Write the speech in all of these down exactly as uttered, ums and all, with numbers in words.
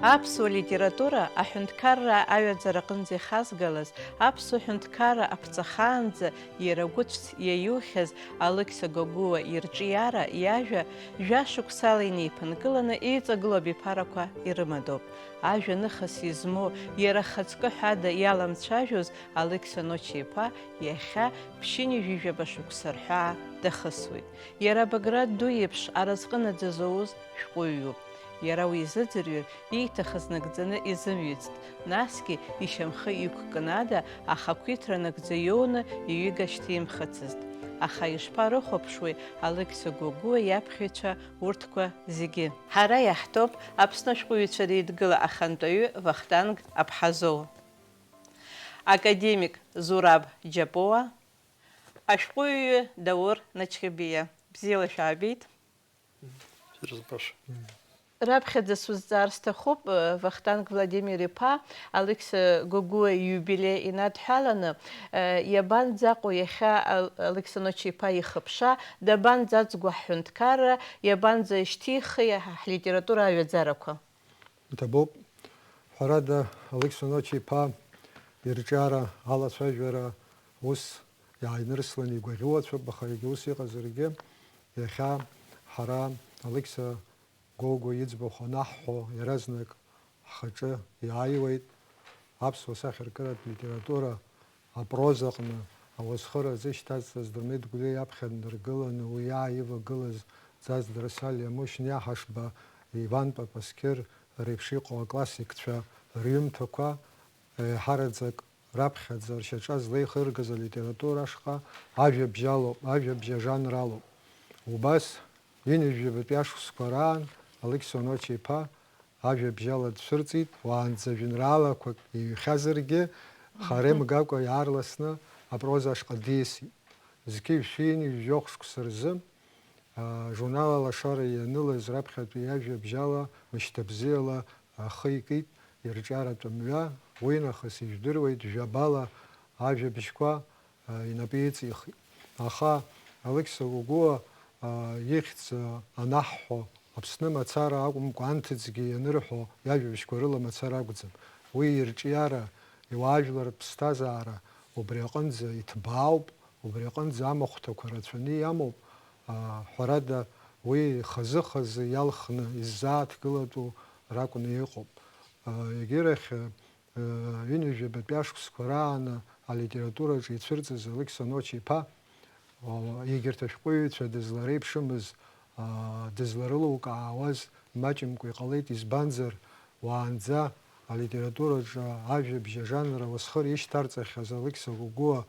Аԥсуа литература аҳәынҭқарра аҩаӡара аҟынӡа ихазгалаз, аԥсуа ҳәынҭқарра аԥҵахаанӡа иара гәыцәс иаиухьаз Алықьса Гогәуа ирҿиара, иажәа, жәа-шықәсала инеиԥынкыланы еиҵагылоу абиԥарақәа ирымадоуп. Ажәа ныхас измоу, иара ахаҵкы ҳәа ада иаламцәажәоз Алықьса Ноча-иԥа иахьа ԥшьынҩажәижәаба шықәса рҳәаа дахысуеит. Иара Баграт ду иеиԥш аразҟы наӡа зауз шәҟәыҩҩуп. Иара уи изыӡырҩыр, ииҭахыз нагӡаны изымҩыцт, насгьы ишьамхы иқәкны ада ахақәиҭра нагӡа иоуны иҩыга шьҭимхыцызт. Аха ишԥарыхәаԥшуеи Алықьса Гогәуа иаԥхьаҩцәа урҭқәа зегьы? Ҳара иаҳтәоуп Аԥсны ашәҟәыҩҩцәа реидгыла ахантәаҩы Вахтанг Аԥҳазоу, академик Зураб Џьапуа, ашәҟәыҩҩы Даур Начхьыбиа. Бзиала шәаабеит. Ирызбаша. Раԥхьаӡа сузҵаар сҭахуп, э, Вахтанг Владимир-иԥа Алықьса Гогәуа ииубилеи инадҳәаланы, э, иабанӡаҟоу иахьа Ал-, Алықьса Ноча-иԥа ихыԥша, дабанӡаӡго ҳҳәынҭқарра, иабанӡа ишьҭихи ҳлитература аҩаӡарақәа? Иҭабуп. Ҳәарада, Алықьса Ноча-иԥа ирҿиара алацәажәара ус иааинырсланы игәаӷьуацәоуп, аха егьа ус иҟазаргьы, иахьа ҳара Алықьса Гогәуа иӡбахә анаҳҳәо, иаразнак ҳхаҿы иааиуеит аԥсуа сахьаркыратә литература апрозаҟны ауасхыр азы ишьҭазҵаз Дырмит Гәлиа иаԥхьа днаргыланы, уи иааивагылаз Ӡаӡ Дарсалиа, Мушьни Аҳашба, Иван Папасқьыр реиԥш иҟоу аклассикцәа рҩымҭақәа, еиҳараӡак раԥхьаӡа ршьаҿа злеихыргаз алитература ашҟа ажәабжь алоуп, ажәабжь ажанр алоуп. Убас ҩынҩажәи жәабатәи ашықәсқәа раан Алықьса Ноча-иԥа ажәабжьала дцәырҵит, уаанӡа жәеинраалақәак иҩхьазаргьы, хара имгакәа иаарласны апроза ашҟа диасит. Зқьи жәшәи ҩынҩажәи жәохә шықәса рзы, аа, журнал Алашара ианылаз раԥхьатәи иажәабжьала мышьҭабзиала ахы икит ирҿиаратә мҩа, уинахыс ижәдыруеит жәабала ажәабжьқәа, а, инапы иҵихит. Аха Алықьса Гогәуа, а, ихьӡ, а, анаҳҳәо, Аԥсны мацара акәымкәа, анҭыҵгьы ианырҳәо, иажәабжьқәа рыла мацара акәӡам. Уи ирҿиара, иуаажәлартә ԥсҭазаара убри аҟынӡа иҭбаауп, убри аҟынӡа амахәҭақәа рацәаны иамоуп, а, ҳәарада, уи хазы-хазы иалхны иззааҭгылатәу ракәны иҟоуп. А, егьирахь, а, ҩынҩажәи жәабатәи ашықәсқәа рааны алитератураҿы ицәырҵыз Алықьса Ноча-иԥа, а, егьырҭ ашәҟәыҩҩцәа дызлареиԥшымыз, а, дызларылукаауаз маҷымкәа иҟалеит, избанзар, уаанӡа алитератураҿы ажәабжь ажанр ауасхыр ишьҭарҵахьаз Алықьса Гогәуа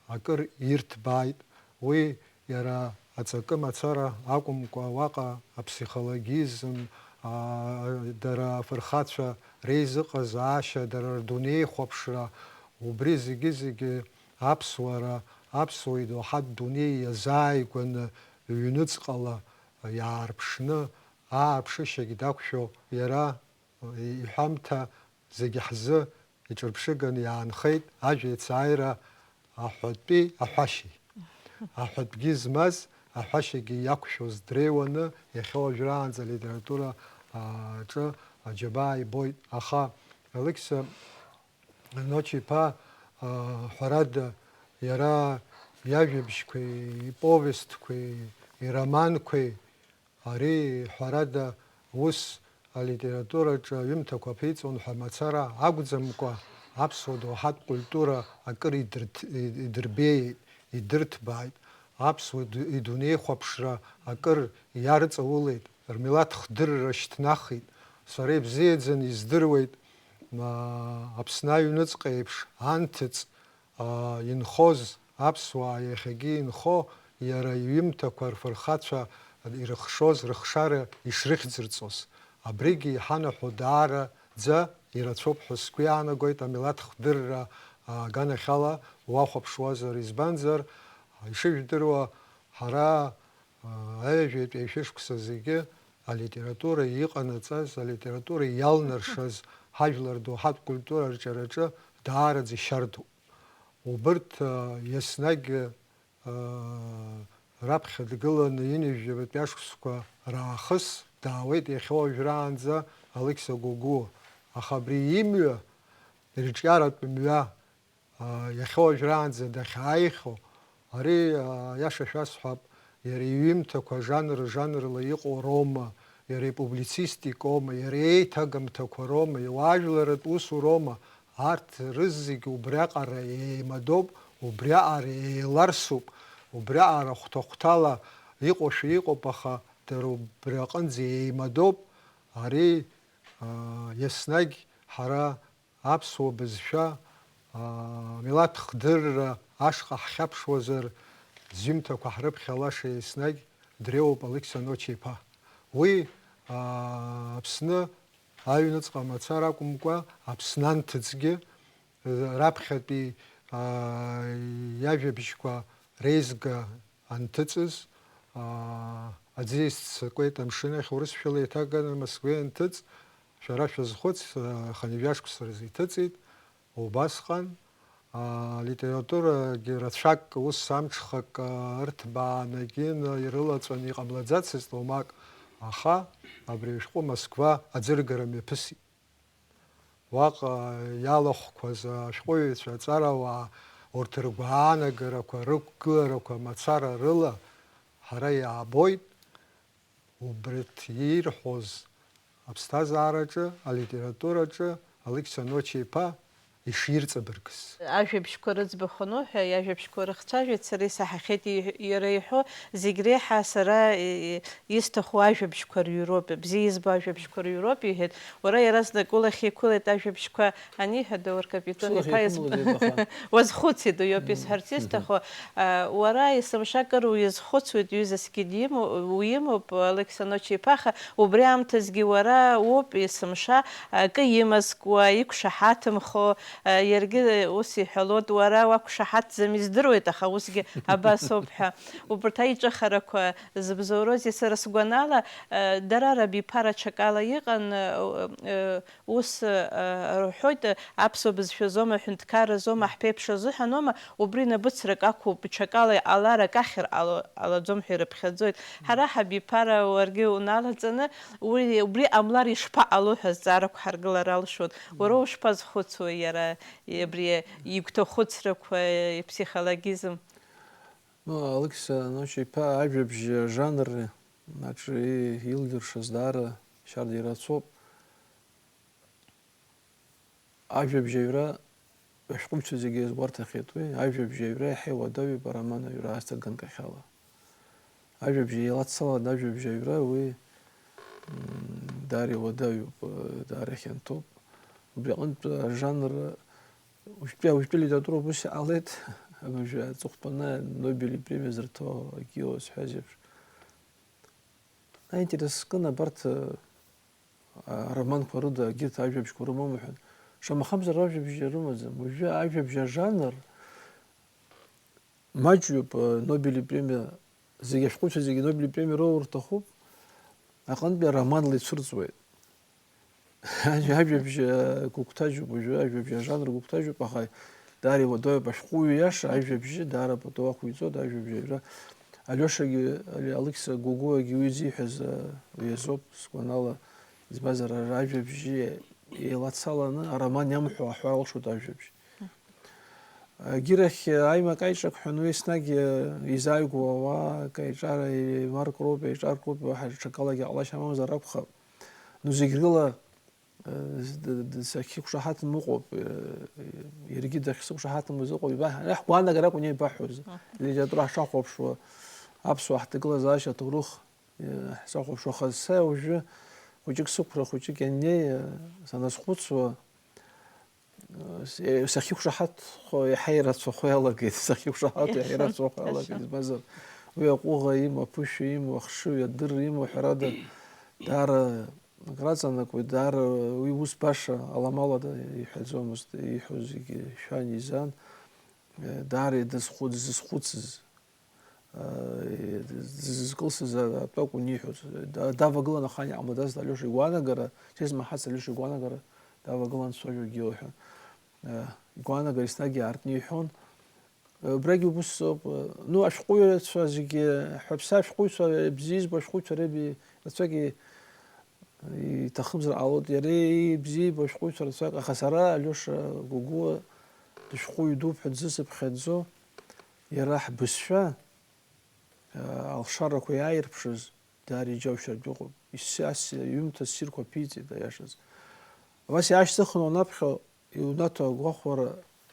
акыр ирҭбааит. Уи иара аҵакы мацара акәымкәа, уаҟа аԥсихологизм, аа, дара афырхацәа реизыҟазаашьа, дара рдунеихәаԥшра, убри зегьы-зегьы аԥсуара, аԥсуа идоуҳатә дунеи иазааигәаны ҩнуҵҟала иаарԥшны, ааԥшышьагь дақәшәо иара иҳәамҭа зегьы ҳзы иҿырԥшыганы иаанхеит ажәа иацааира аҳәатәи аҳәашьеи. Аҳәатәгьы змаз, аҳәашьагьы иақәшәоз дреиуаны, иахьа уажәраанӡа алитература, аа, аҿы аџьабаа ибоит. Аха Алықьса Ноча-иԥа, аа, ҳәарада, иара иажәабжьқәеи, иповестқәеи, ироманқәеи, ари, ҳәарада, ус алитератураҿы аҩымҭақәа аԥиҵон ҳәа мацара акәӡамкәа, аԥсуа доуҳатә культура акыр идырҭ-, идырбеиеит, идырҭбааит, аԥсуа ду-, идунеихәаԥшра акыр иарҵаулеит, рмилаҭ хдырра шьҭнахит. Сара ибзиаӡаны издыруеит, ма, Аԥсны аҩныҵҟа еиԥш анҭыҵ, аа, инхоз аԥсуаа иахьагьы инхо, иара иҩымҭақәа рфырхацәа ирыхшоз рыхшара ишрыхьӡырҵоз. Абригьы иҳанаҳәо даараӡа ирацәоуп ҳәа сгәы иаанагоит амилаҭ хдырра аганахьала уахәаԥшуазар, избанзар, ишыжәдыруа, ҳара, аа, аҩажәатәи ашәышықәса зегьы алитература иҟанаҵаз, алитература иалнаршаз ҳажәлар доуҳатә культура арҿиараҿы даараӡа ишьардоуп. Убырҭ, а, еснагь, а, раԥхьа дгыланы ҩынҩажәи жәабатәи ашықәсқәа раахыс даауеит, иахьа уажәраанӡа Алықьса Гогәуа, аха абри имҩа, ирҿиаратә мҩа, а, иахьа уажәраанӡа дахьааихьоу, ари, а, аиаша шәасҳәап, иара иҩымҭақәа жанр-жанрла иҟоу роума, иара ипублицистикоума, иара иеиҭагамҭақәа роума, иуаажәларратә усуроума, арҭ рызегь убриаҟара еимадоуп, убриаҟара еиларсуп, убриаҟара хәҭа-хәҭала иҟоушәа иҟоуп, аха дара убри аҟынӡа еимадоуп. Ари, аа, еснагь ҳара аԥсуа бызшәа, аа, милаҭ хдырра ашҟа ҳхьаԥшуазар, зҩымҭақәа ҳрыԥхьалаша еснагь дреиуоуп Алықьса Ноча-иԥа. Уи, аа, Аԥсны аҩныҵҟа мацара акәымкәа, Аԥсны анҭыҵгьы, раԥхьатәи, аа, иажәабжьқәа реизга анҭыҵыз, аа, аӡиас ццакуеит амшын ахь, урысшәала еиҭаганы Москвеи анҭыҵ, шәара шәазхәыц, аа, хынҩажәа шықәса рзы иҭыҵит. Убасҟан, аа, литературагьы рацәак, ус амҽхак, аа, ырҭбаанагьы ны ирылаҵәаны иҟамлаӡацызт уамак, аха абри ашәҟәы Москва аӡыргара мҩаԥысит. Уаҟа иалахәқәаз ашәҟәыҩҩцәа, аҵарауаа, урҭ ргәаанагарақәа, рықәгыларақәа мацара рыла ҳара иаабоит, убарҭ ирҳәоз аԥсҭазаараҿы, алитератураҿы Алықьса Ноча-иԥа иширҵабыргыз. Ажәабжьқәа рыӡбахә ануҳәа, иажәабжьқәа рыхцәажәеит, сара исаҳахьеит иҳ-, иара иҳәо, зегь реиҳа сара, и-, и-, исҭаху ажәабжьқәа рыҩроуп, бзиа избо ажәабжьқәа рыҩроуп, иҳәеит. Уара иаразнак улахь еиқәылеит ажәабжьқәа аниҳәа, Даур Капитон Сылахь иԥа еиқәымлоит изб-, еиқәаха. Уазхәыцит, уиоуп Мм. исҳәарц Мгм. исҭаху. А, уара есымша акыр уизхәыцуеит, ҩызасгьы димоу-, уимоуп, Алықьса Ноча-иԥа, аха убри аамҭазгьы уара уоуп есымша акы имазкуа, иқәшаҳаҭымхо, а, иаргьы ус иҳәалоит, уара уақәшаҳаҭӡам издыруеит, аха усгьы абас ауп ҳәа. Убарҭ аиҿыхарақәа зыбзоуроузеи? Сара сгәанала, а, дара рабиԥара аҽакала иҟан, а, а, Ус, э, рҳәоит, аԥсуа бызшәазоума, аҳәынҭқарразоума, ҳԥеиԥш азыҳәаноума, убри набыцрак ақәуп, ҽакала иҟалар, акы ахьыр ҟало, ҟалаӡом ҳәа ирыԥхьаӡоит. Ҳара ҳабиԥара уаргьы уналаҵаны, уи, убри ҟамлар ишԥаҟало ҳәа азҵаарақәа ҳаргылар алшоит. Уара ушԥазхәыцуеи иара, абри игәҭахәыцрақәа, иԥсихологизм? Ну, Алықьса Ноча-иԥа ажәабжь ажанр аҿы илдыршаз даара шьарда ирацәоуп. Ажәабжь аҩра ашәҟәыҩҩцәа зегьы иазгәарҭахьеит уи, ажәабжь аҩра иаҳа иуадаҩуп ароман аҩра азҭа ганкахьала. Ажәабжь еилацалан ажәабжь аҩра уи, м, даара иуадаҩуп, даара ихьанҭоуп. Убри аҟынтә ажанр, уажәтәи, уажәтәи алитература ус иҟалеит, абыржәы аҵыхәтәаны Нобель ипремиа зырҭо акгьы уазҳәаз еиԥш. Аинтерес зкын абарҭ, а, ароманқәа рыда, егьырҭ ажәабжьқәа рымоума ҳәа. Шамахамзар ажәабжь рымаӡам. Уажәы ажәабжь ажанр маҷҩуп, а, Нобель ипремиа, зегьы ашәҟәыҩҩцәа зегьы Нобель ипремиа роур рҭахуп, аҟынтәи ароманла ицәырҵуеит. Ажә-, ажәабжь, э, гәыгәҭажьуп, уажәы ажәабжь ажанр гәыгәҭажьуп, аха даара иуадаҩуп ашәҟәыҩҩы иаша, ажәабжь даара пату ақәиҵоит, ажәабжь аҩра. Алиошагьы, Али-, Алықьса Гогәуагьы уи зиҳәаз, э, уи азоуп, сгәанала, избанзар, ара ажәабжь еилацаланы ароман иамҳәо аҳәара алшоит ажәабжь. Егьирахь, аимак-аиҿак ҳәа уи еснагь изааигәоу ауаа акаиҿара еимаркроуп, еиҿаркроуп, уаҳа ҽакалагьы ҟалашьа амамзар акәхап. Ну, зегь рыла, э, д-, д-, сахьиқәшаҳаҭым ыҟоуп, э, иаргьы дахьсықәшаҳаҭымыз ыҟоуп, ибаҳ-, ара ҳгәаанагара акәын иеибаҳҳәоз. Мгм. Литература ҳшахәаԥшуа, аԥсуаа ҳҭагылазаашьа аҭоурых, э, ҳзахәаԥшуа, аха са уажәы хәыҷык сықәра, хәыҷык ианнеи, э, саназхәыцуа, С-, сахьиқәшаҳаҭхо иаҳа ирацәахо иалагеит, сахьиқәшаҳаҭу иаҳа ирацәахо иалагеит, избанзар, уи аҟәыӷа имоу, аԥышәа имоу, ахшыҩ, адырра имоу, ҳәарада, даара акраҵанакуеит, даара уи ус баша аламала да-, иҳәаӡомызт, ииҳәо зегьы шәан изан, даара дызхәыц-, дызхәыцыз. Дызкылсыз атәы акәын ииҳәоз. Да-, давагылан ахаан иҟамлаӡацт Алиоша игәаанагара, шизмаҳац Алиоша игәаанагара, давагылан дцәажәогьы лҳәон. Игәаанагара еснагь иаартны иҳәон. Убрагьы убыс ауп. Ну, ашәҟәыҩҩцәа зегьы, ҳәаԥса ашәҟәыҩҩцәа, бзиа избо ашәҟәыҩҩцәа реби-, рацәак и-, Иҭахымзар ҟалоит, иара ибзиа ибо ашәҟәыҩҩцәа рацәак, аха сара Алиоша Гогәуа дышәҟәыҩҩы дууп ҳәа дзысыԥхьаӡо, иара ҳбызшәа, алшарақәа иааирԥшыз даара иџьаушьартә иҟоуп. Иссы-, асси аҩымҭа ссирқәа аԥиҵеит, аиашаз. Абас иаашьҭыхны уанаԥхьо, иунаҭо агәахәара,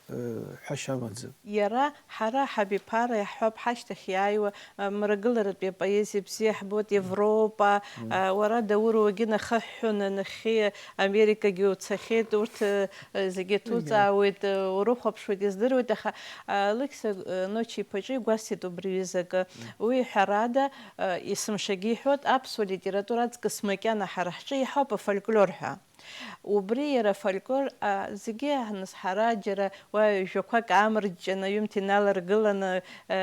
э, ҳәашьа амаӡам. Иара, ҳара ҳабиԥара иаҳҳәап, ҳашьҭахь иааиуа, э, мрагыларатәи апоезиа бзиа ҳбоит, Европа, э, уара, Даур, уагьы нахыҳәҳәон, нахьхьи Америкагьы уцахьеит, урҭ, э, зегьы ҭуҵаауеит, э, урыхәаԥшуеит, издыруеит, аха, э, Алықьса, э, Ночи-иԥаҿы игәасҭеит убри ҩыза акы. Уи, ҳәарада, э, есымшагьы иҳәоит, аԥсуа литература аҵкыс макьана ҳара ҳҿы иҳауп афольклор ҳәа. Убри иара афольклор, а, зегьы ҳныс-, ҳара џьара уа жәақәак аамырҷҷаны, аҩымҭа иналаргыланы, э,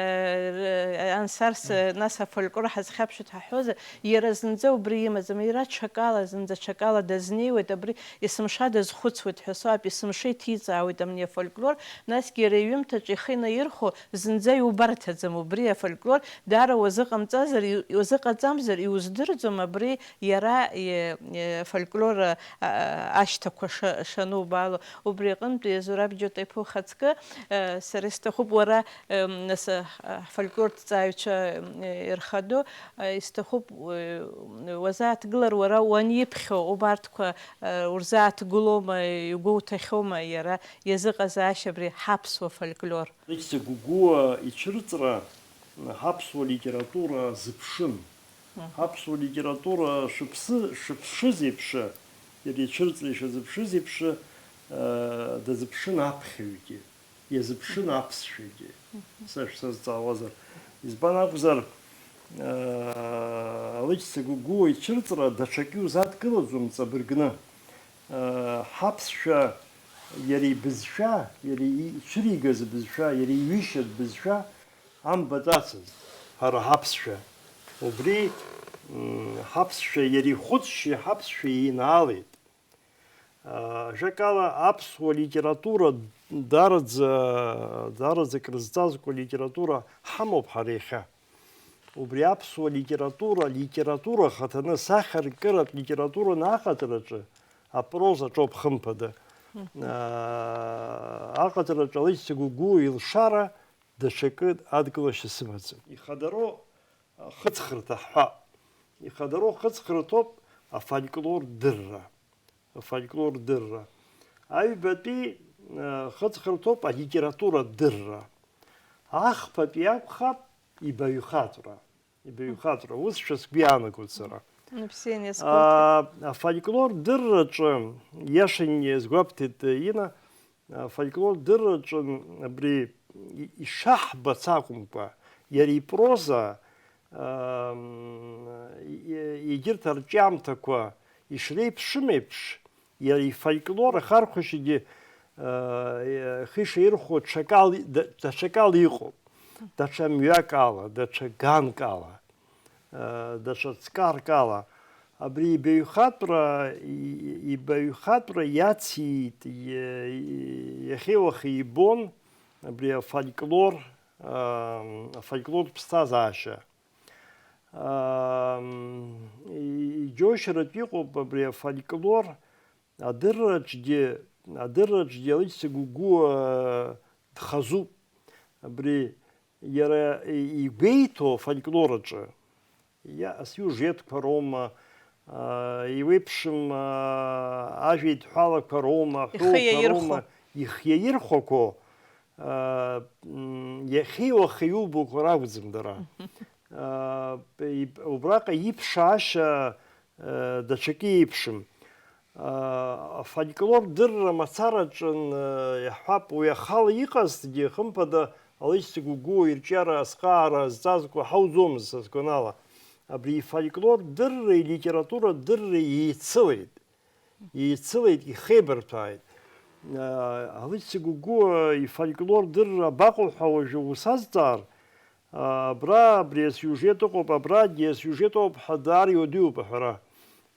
р-, ансарс, э, нас афольклор ҳазхьаԥшуеит ҳаҳәозар, иара зынӡа убри имаӡам, иара ҽакала, зынӡа ҽакала дазнеиуеит, абри есымша дазхәыцуеит ҳәа соуп, есымша иҭиҵаауеит абни афольклор, насгьы иара иҩымҭаҿы ихы инаирхәо зынӡа иубарҭаӡам убри афольклор, даара уазыҟамҵазар, иу-, уазыҟаҵамзар, иуздырӡом абри иара, и-, и-, афольклор, а, а, ашьҭақәа ша-, шанубаало. Убри аҟынтәи Зураб Џьотеиԥа ухаҵкы, э, сара исҭахуп уара, эм, нас, а, ҳфольклорҭҵааҩцәа, э, ирхадоу, э, исҭахуп, э, уазааҭгылар уара уаниԥхьо убарҭқәа, э, урзааҭгылома, игәоуҭахьоума иара иазыҟазаашьа абри ҳаԥсуа фольклор? Алықьса Гогәуа ицәырҵра, ҳаԥсуа литература зыԥшын. Мгм. Ҳаԥсуа литература шыԥсы-, шыԥшыз еиԥш, иара ицәырҵра ишазыԥшыз еиԥш, э, дазыԥшын аԥхьаҩгьы, иазыԥшын аԥсшәагьы. Мгм. Сашәа сазҵаауазар. Избан акәзар, э, Алықьса Гогәуа ицәырҵра даҽакы иузадкылаӡом ҵабыргны. Э, ҳаԥсшәа иара ибызшәа, иара ицәыригаз бызшәа, иара иҩышьатә бызшәа амбаӡацызт ҳара ҳаԥсшәа. Убри, м, ҳаԥсшәа иара ихәыцшьа ҳаԥсшәа инаалеит. А, ажәакала, аԥсуа литература дараӡа, дараӡа крызҵазкуа литература ҳамоуп ҳара иахьа. Убри аԥсуа литература, литература ахаҭаны сахьаркыратә литератураны аҟаҵараҿы апроза аҿоуп, хымԥада. Мгм. Аа, аҟаҵараҿы Алықьса Гогәуа илшара даҽакы адкылашьа сымаӡам. Ихадароу ахыҵхырҭа ҳҳәап. Ихадароу ахыҵхырҭоуп афольклор дырра. Афольклор дырра. Аҩбатәи, э, хыҵхырҭоуп алитература дырра. Ахԥатәи акәхап ибаҩхатәра. Ибаҩхатәра. Усшәа сгәы иаанагоит сара. Иԥсы ианиасгәоуҭеит. Аа, афольклор дырраҿы, иашан иазгәабҭеит Инна, афольклор дырраҿы абри и-, ишаҳбац акәымкәа, иара ипроза, ам, и-, егьырҭ арҿиамҭақәа ишреиԥшым еиԥш, иара ифольклор ахархәашьагьы, а, ихы ишаирхәо ҽакал-, да-, даҽакала иҟоуп, даҽа мҩак ала, даҽа ганк ала, а, даҽа ҵкарк ала. Абри ибаҩхатәра, и-, ибаҩхатәра иациит, и-, и-, иахьеи уахеи ибон абри афольклор, а, афольклортә ԥсҭазаашьа. Ам, и-, иџьоушьаратә иҟоуп абри афольклор адырраҿгьы, адырраҿгьы Алықьса Гогәуа дхазуп. Абри иара и-, игәеиҭо афольклор аҿы, иа-, асиужетқәа роума, а, иуеиԥшым, а, ажәеидҳәалақәа роума, ихы аҳәоуқәа иаирхәо, роума, ихы иаирхәақәо, а, м, иахьеи уахеи иубақәо ракәӡам дара. А, иб-, убраҟа иԥшаашьа, а, даҽакы еиԥшым. А, афольклор дырра мацараҿын, а, иаҳҳәап, уи ахала иҟазҭгьы, хымԥада, Алықьса Гогәуа ирҿиара азхаара зҵазкуа ҳауӡомызт, са сгәанала. Абри ифольклор дырреи литература дырреи еицылеит. Еицылеит, ихеибарҭәааит. А, Алықьса Гогәуа ифольклор дырра абаҟоу ҳәа уажәы усазҵаар, а, абра абри асиужет ыҟоуп, абрагьы асиужет ыҟоуп ҳәа даара иуадаҩуп аҳәара.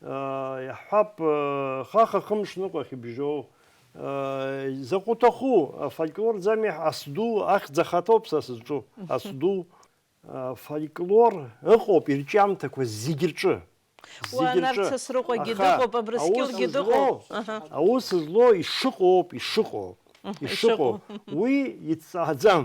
А, иаҳҳәап, а, хаха-хымш ныҟәахь ибжьоу, а, закәу ҭаху, афольклорӡами, ас ду, ахьӡ ахаҭоуп са сызҿу, ас ду. Афольклор ыҟоуп ирҿиамҭақәа зегь рҿы. Уа Нарҭ Сасрыҟәагьы дыҟоуп, Абрыскьылгьы дыҟоуп. Аха аус злоу, аус злоу ишыҟоуп, ишыҟоу, ишыҟоу, ишыҟоу. Уи иҭҵааӡам.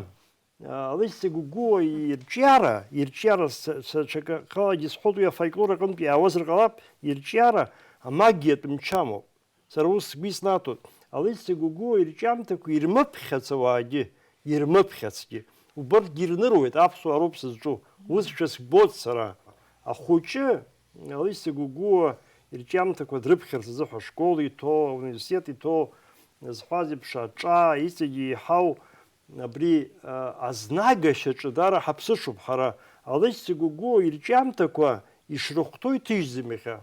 Алықьса Гәыгәуа ирҿиара, ирҿиара са, са ҽакы ахалагьы сҳәоит, уи афольклор аҟынтә иаауазар ҟалап, ирҿиара амагиатә мчы амоуп. Сара ус сгәы иснаҭоит. Алықьса Гәыгәуа ирҿиамҭақәа ирмыԥхьац ауаагьы, ирмыԥхьацгьы. Убарҭгьы ирныруеит, аԥсуаа роуп сызҿу. Усшәа сбоит сара. Ахәыҷы, Алықьса Гәыгәуа ирҿиамҭақәа дрыԥхьарц азыҳәа ашкол иҭоу, ауниверситет иҭоу, зҳәаз еиԥш, аҿа, иҵегьы еиҳау абри, а, азнагашьаҿы даара ҳаԥсыҽуп ҳара. Алықьса Гәыгәуа ирҿиамҭақәа ишрыхәҭоу иҭыжьӡам иахьа.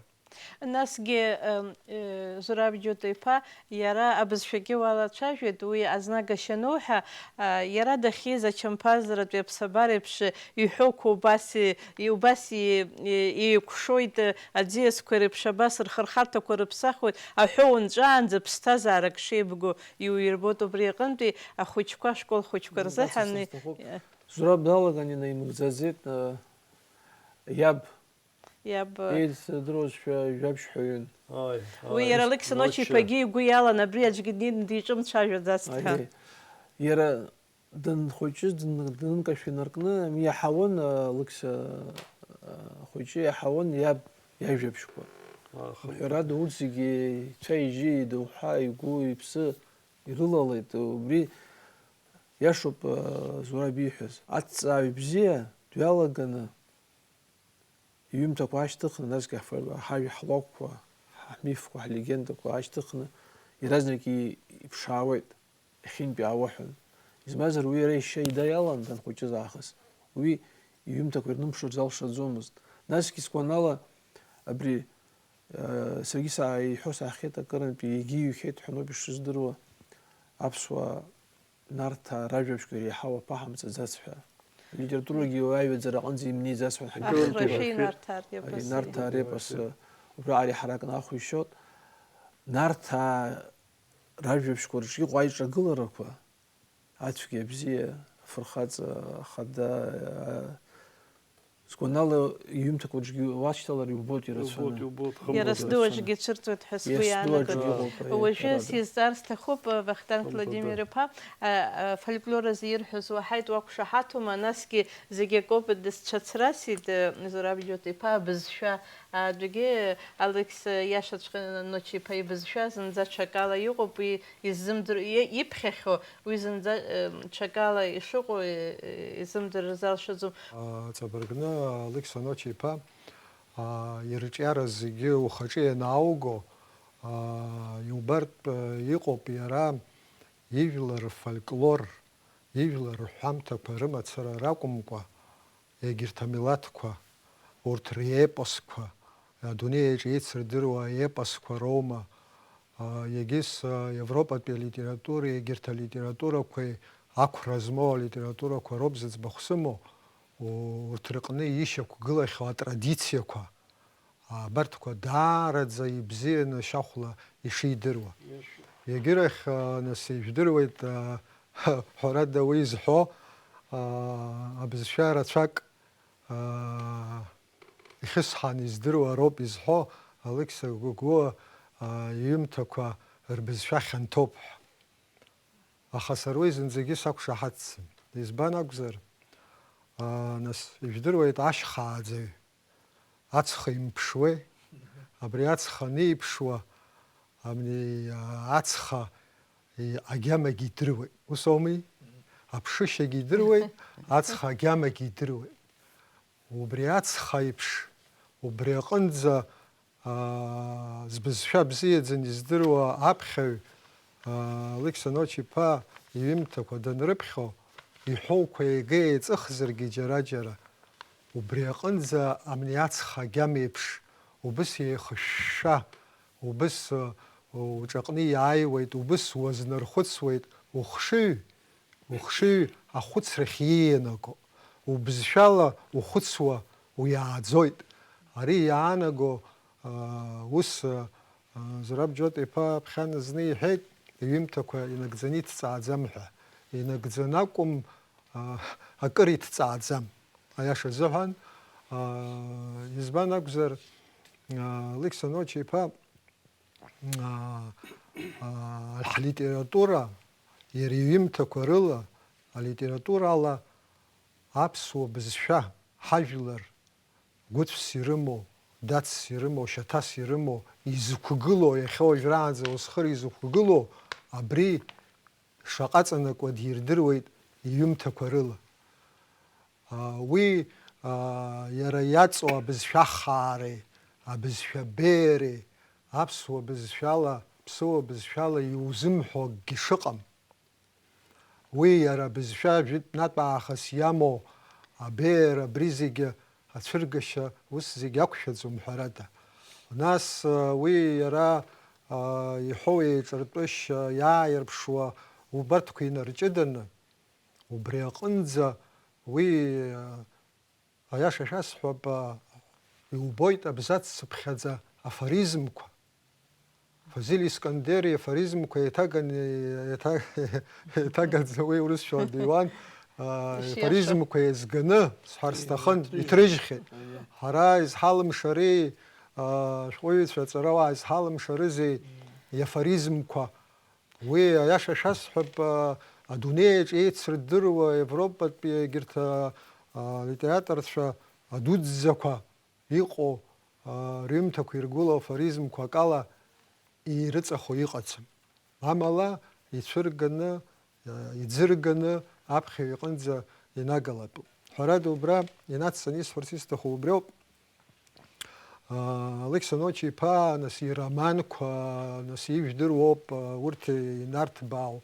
Насгьы, ем, э, Зураб Џьота-иԥа иара абызшәагьы уалацәажәеит, уи азнагашьа ануҳәа, а, иара дахьиз ачамԥазаратәи аԥсабара еиԥш иҳәоуқәа убас и-, и-, убас и-, и-, еиқәшоит, э, аӡиасқәа реиԥш абас рхырхарҭақәа рыԥсахуеит, аҳәоу нҵәаанӡа ԥсҭазаарак шеибгоу иуирбоит, убри аҟынтәи ахәыҷқәа, ашкол хәыҷқәа рзыҳәан, Мгәацәа сҭахуп. Э, Зураб далаган инаимыгӡаӡеит, э, иаб Иаб, Еицырдыруазшәа жәабжьҳәаҩын. Ааи, уи ааи, иара Алықьса Ночи-иԥагьы игәы иалан, абри аӡәгьы днеины диҿымцәажәаӡацт ҳәа. Аиеи. Иара данхәыҷыз, дын-, данынкашәа инаркны, иаҳауан, а, Алықьса, а, хәыҷы иаҳауан иаб иажәабжьқәа. Аха. Мҳәарада, урҭ зегьы ицәа-ижьы, идоуҳа, игәы, иԥсы ирылалеит. Убри иашоуп, а, Зураб ииҳәаз. Аҭҵааҩ бзиа дҩалаганы, иҩымҭақәа аашьҭыхны, насгьы ҳфольклор, ҳажәа, ҳлакәқәа, ҳмифқәа, ҳлегендақәа аашьҭыхны, иаразнак и-, иԥшаауеит, иахьынтәи аауаҳәон. Избанзар, уи иара ишьа ида иалан данхәыҷыз аахыс. Уи иҩымҭақәа ирнымԥшыр залшаӡомызт. Насгьы сгәанала, абри, э, саргьы саа-, иҳәо саҳахьеит акырынтәи, егьиҩхьеит ҳәа ноуп ишыздыруа, аԥсуаа Нарҭаа ражәабжьқәа иреиҳау аԥаҳамҵаӡац ҳәа. Алитературагьы аҩаӡара аҟынӡа имнеиӡац ҳәа ҳагьырҭ Ахрашәеи Нарҭаа репоси. Нарҭаа репос, убраҟа ари ҳаракны ахә ишьоит. Нарҭаа ражәабжьқәа рҿы иҟоу аиҿагыларақәа, ацәгьа абзиа, афырхаҵа, ахада, Сгәанала, иҩымҭақәа рҿгьы уашьҭалар иубоит ирацәаны. Иубоит, иубоит, Иара хымԥада. Сдуаҿгьы цәырҵуеит ҳәа сгәы Иара сдуаҿгьы иаанагоит. Иҟоуп, аиеи, Уажәы ҳәарада. Сизҵаарц сҭахуп, Вахтанг Хымԥада. Владимир-иԥа, а, а, фольклор азы ирҳәоз уаҳаит, уақәшаҳаҭума, насгьы зегь акоуп, дысцәацрасит, э, Зураб Џьота-иԥа абызшәа, адәгьы Алекс, э, иашаҵәҟьа Ночи-иԥа ибызшәа зынӡа ҽакала иҟоуп, уи иззымдыр-, и-, иԥхьахьоу, уи зынӡа, э, ҽакала ишыҟоу, э, э, изымдырыр залшаӡом. А, ҵабыргны, Алекс Ночи-иԥа, а, ирҿиара зегьы ухаҿы ианаауго, а, иубартә, э, иҟоуп иара ижәлар рфольклор, ижәлар рҳәамҭақәа рымацара ракәымкәа, егьырҭ амилаҭқәа, урҭ реепосқәа, адунеи аҿы еицырдыруа аепосқәа роума, а, егьыс, а, Европатәи алитературеи егьырҭ алитературақәеи ақәра змоу алитературақәа роуп зыӡбахә сымоу, у-, урҭ рыҟны ишьақәгылахьоу атрадициақәа, Абарҭқәа даараӡа ибзианы шьахәла ишидыруа. Егьырахь, а, нас, ижәдыруеит, а, ҳәарада, уи изҳәо, а, абызшәа рацәак, а, ихьысҳан издыруа роуп изҳәо, Алықьса Гәыгәуа, а, иҩымҭақәа рбызшәа хьанҭоуп ҳәа. Аха сара уи зынӡагьы сақәшаҳаҭӡам. Избан акәзар, а, нас, ижәдыруеит, ашьхааӡаҩ ацха имԥшуеи? Абри ацха аниԥшуа, абни, а, ацха, и, агьамагьы идыруеит. Ус ауми? Аԥшышьагьы идыруеит, ацха агьамагьы идыруеит. Убри ацха еиԥш, убри аҟынӡа, аа, збызшәа бзиаӡаны издыруа аԥхьаҩ, аа, Алықьса Ночи-иԥа иҩымҭақәа данрыԥхьо, иҳәоуқәа ега еиҵыхзаргьы џьара-џьара, убри аҟынӡа амни ацха агьама еиԥш, убыс еихышәшәа, убыс, уҿаҟны иааиуеит, убыс уазнархәыцуеит, ухшыҩ, ухшыҩ ахәыцрахь иианаго, убызшәала ухәыцуа уиааӡоит. Ари иаанаго, аа, ус, аа, Зураб Џьота-иԥа ԥхьан зны иҳәеит, иҩымҭақәа инагӡаны иҭҵааӡам ҳәа. Инагӡаны акәым, аа, акыр иҭҵааӡам. Аиаша азыҳәан, аа, избан акәзар, Алықьса Ноча-иԥа, аа, аа, ҳлитература, иара иҩымҭақәа рыла, алитературала аԥсуа бызшәа, ҳажәлар гәыцәс ирымоу, дацс ирымоу, шьаҭас ирымоу, изықәгылоу, иахьа уажәраанӡа усхыр изықәгылоу, абри шаҟа ҵанакуа дирдыруеит иҩымҭақәа рыла. Уи, иара иаҵоу абызшәа хаареи, абызшәа беиареи, аԥсуа бызшәала, ԥсыуа бызшәала иузымҳәо акгьы шыҟам. Уи иара абызшәа жәытәнатә аахыс иамоу абеиара абри зегьы ацәыргашьа ус зегьы ақәшәаӡом, ҳәарада. Нас, уи иара, иҳәоу еиҿартәышьа, иааирԥшуа убарҭқәа инарҷыданы, убри аҟынӡа уи, аиаша шәасҳәап, иубоит абзац цыԥхьаӡа афоризмқәа. Фазиль Искандер иафоризмқәа еиҭаганы, еиҭа-, еиҭагаӡа уи урысшәала дыҩуан, афоризмқәа еизганы, сҳәар сҭахын, иҭрыжьхьеит. Ҳара изҳалымшари, ашәҟәыҩҩцәа, аҵарауаа изҳалымшарызеи иафоризмқәа? Уи, аиаша шәасҳәап, адунеиаҿ еицырдыруа Европатәи егьырҭ алитераторцәа адуӡӡақәа иҟоу рҩымҭақәа иргәылоу афоризмқәа акала ирыҵахо иҟаӡам. Амала ицәырганы, иӡырганы аԥхьаҩ иҟынӡа инагалатәуп. Ҳәарада, убра инацҵаны исҳәарц исҭаху убриоуп. Алықьса Ноча-иԥа, нас, ироманқәа, нас, ижәдыруоуп, урҭ инарҭбаау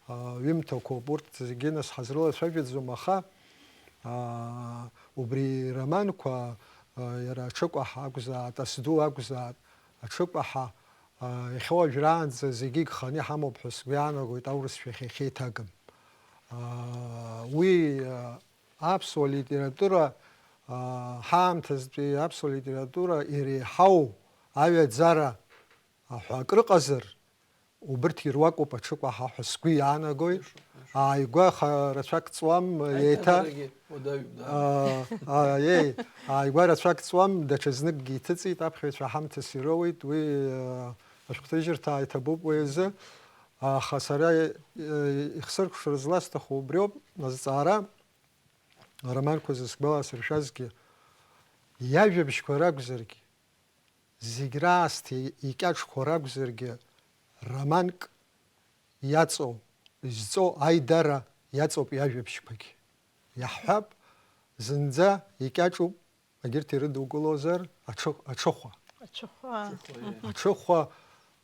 ҩымҭақәоуп, урҭ зегьы, нас, ҳазрылацәажәаӡом, аха убри ироманқәа, иара аҽыкәаҳа акәзааит, асду акәзааит, аҽыкәаҳа, иахьа уажәраанӡа зегьы игханы иҳамоуп ҳәа сгәы иаанагоит, аурысшәахь иахьеиҭагам. Уи аԥсуа литература, аа, ҳаамҭазтәи аԥсуа литература иреиҳау аҩаӡара ҳәа акрыҟазар, убырҭ ируакуп аҽыкәаҳа ҳәа сгәы иаанагоит. Ааигәа ха-, рацәак ҵуам, еиҭа, Аиҭагарагьы уадаҩуп, да? Аа, аа, еи, ааигәа рацәак ҵуам, даҽазныкгьы иҭыҵит, аԥхьаҩцәа ҳамҭас ироуеит, уи, аа, ашәҟәҭыжьырҭа ааиҭабуп уи азы. Аха сара, э, ихсыркәшар зласҭаху убриоуп, азҵаара. Ароманқәа зысгәаласыршәазгьы, иажәабжьқәа ракәзаргьы, зегь раасҭа икьаҿқәа ракәзаргьы, романк иаҵоу, изҵоу аидара иаҵоуп иажәабжьқәагьы. Иаҳҳәап, зынӡа икьаҿуп, егьырҭ ирыдукылозар, аҽы-, аҽыхәа. Аҽыхәа. Аҽыхәа,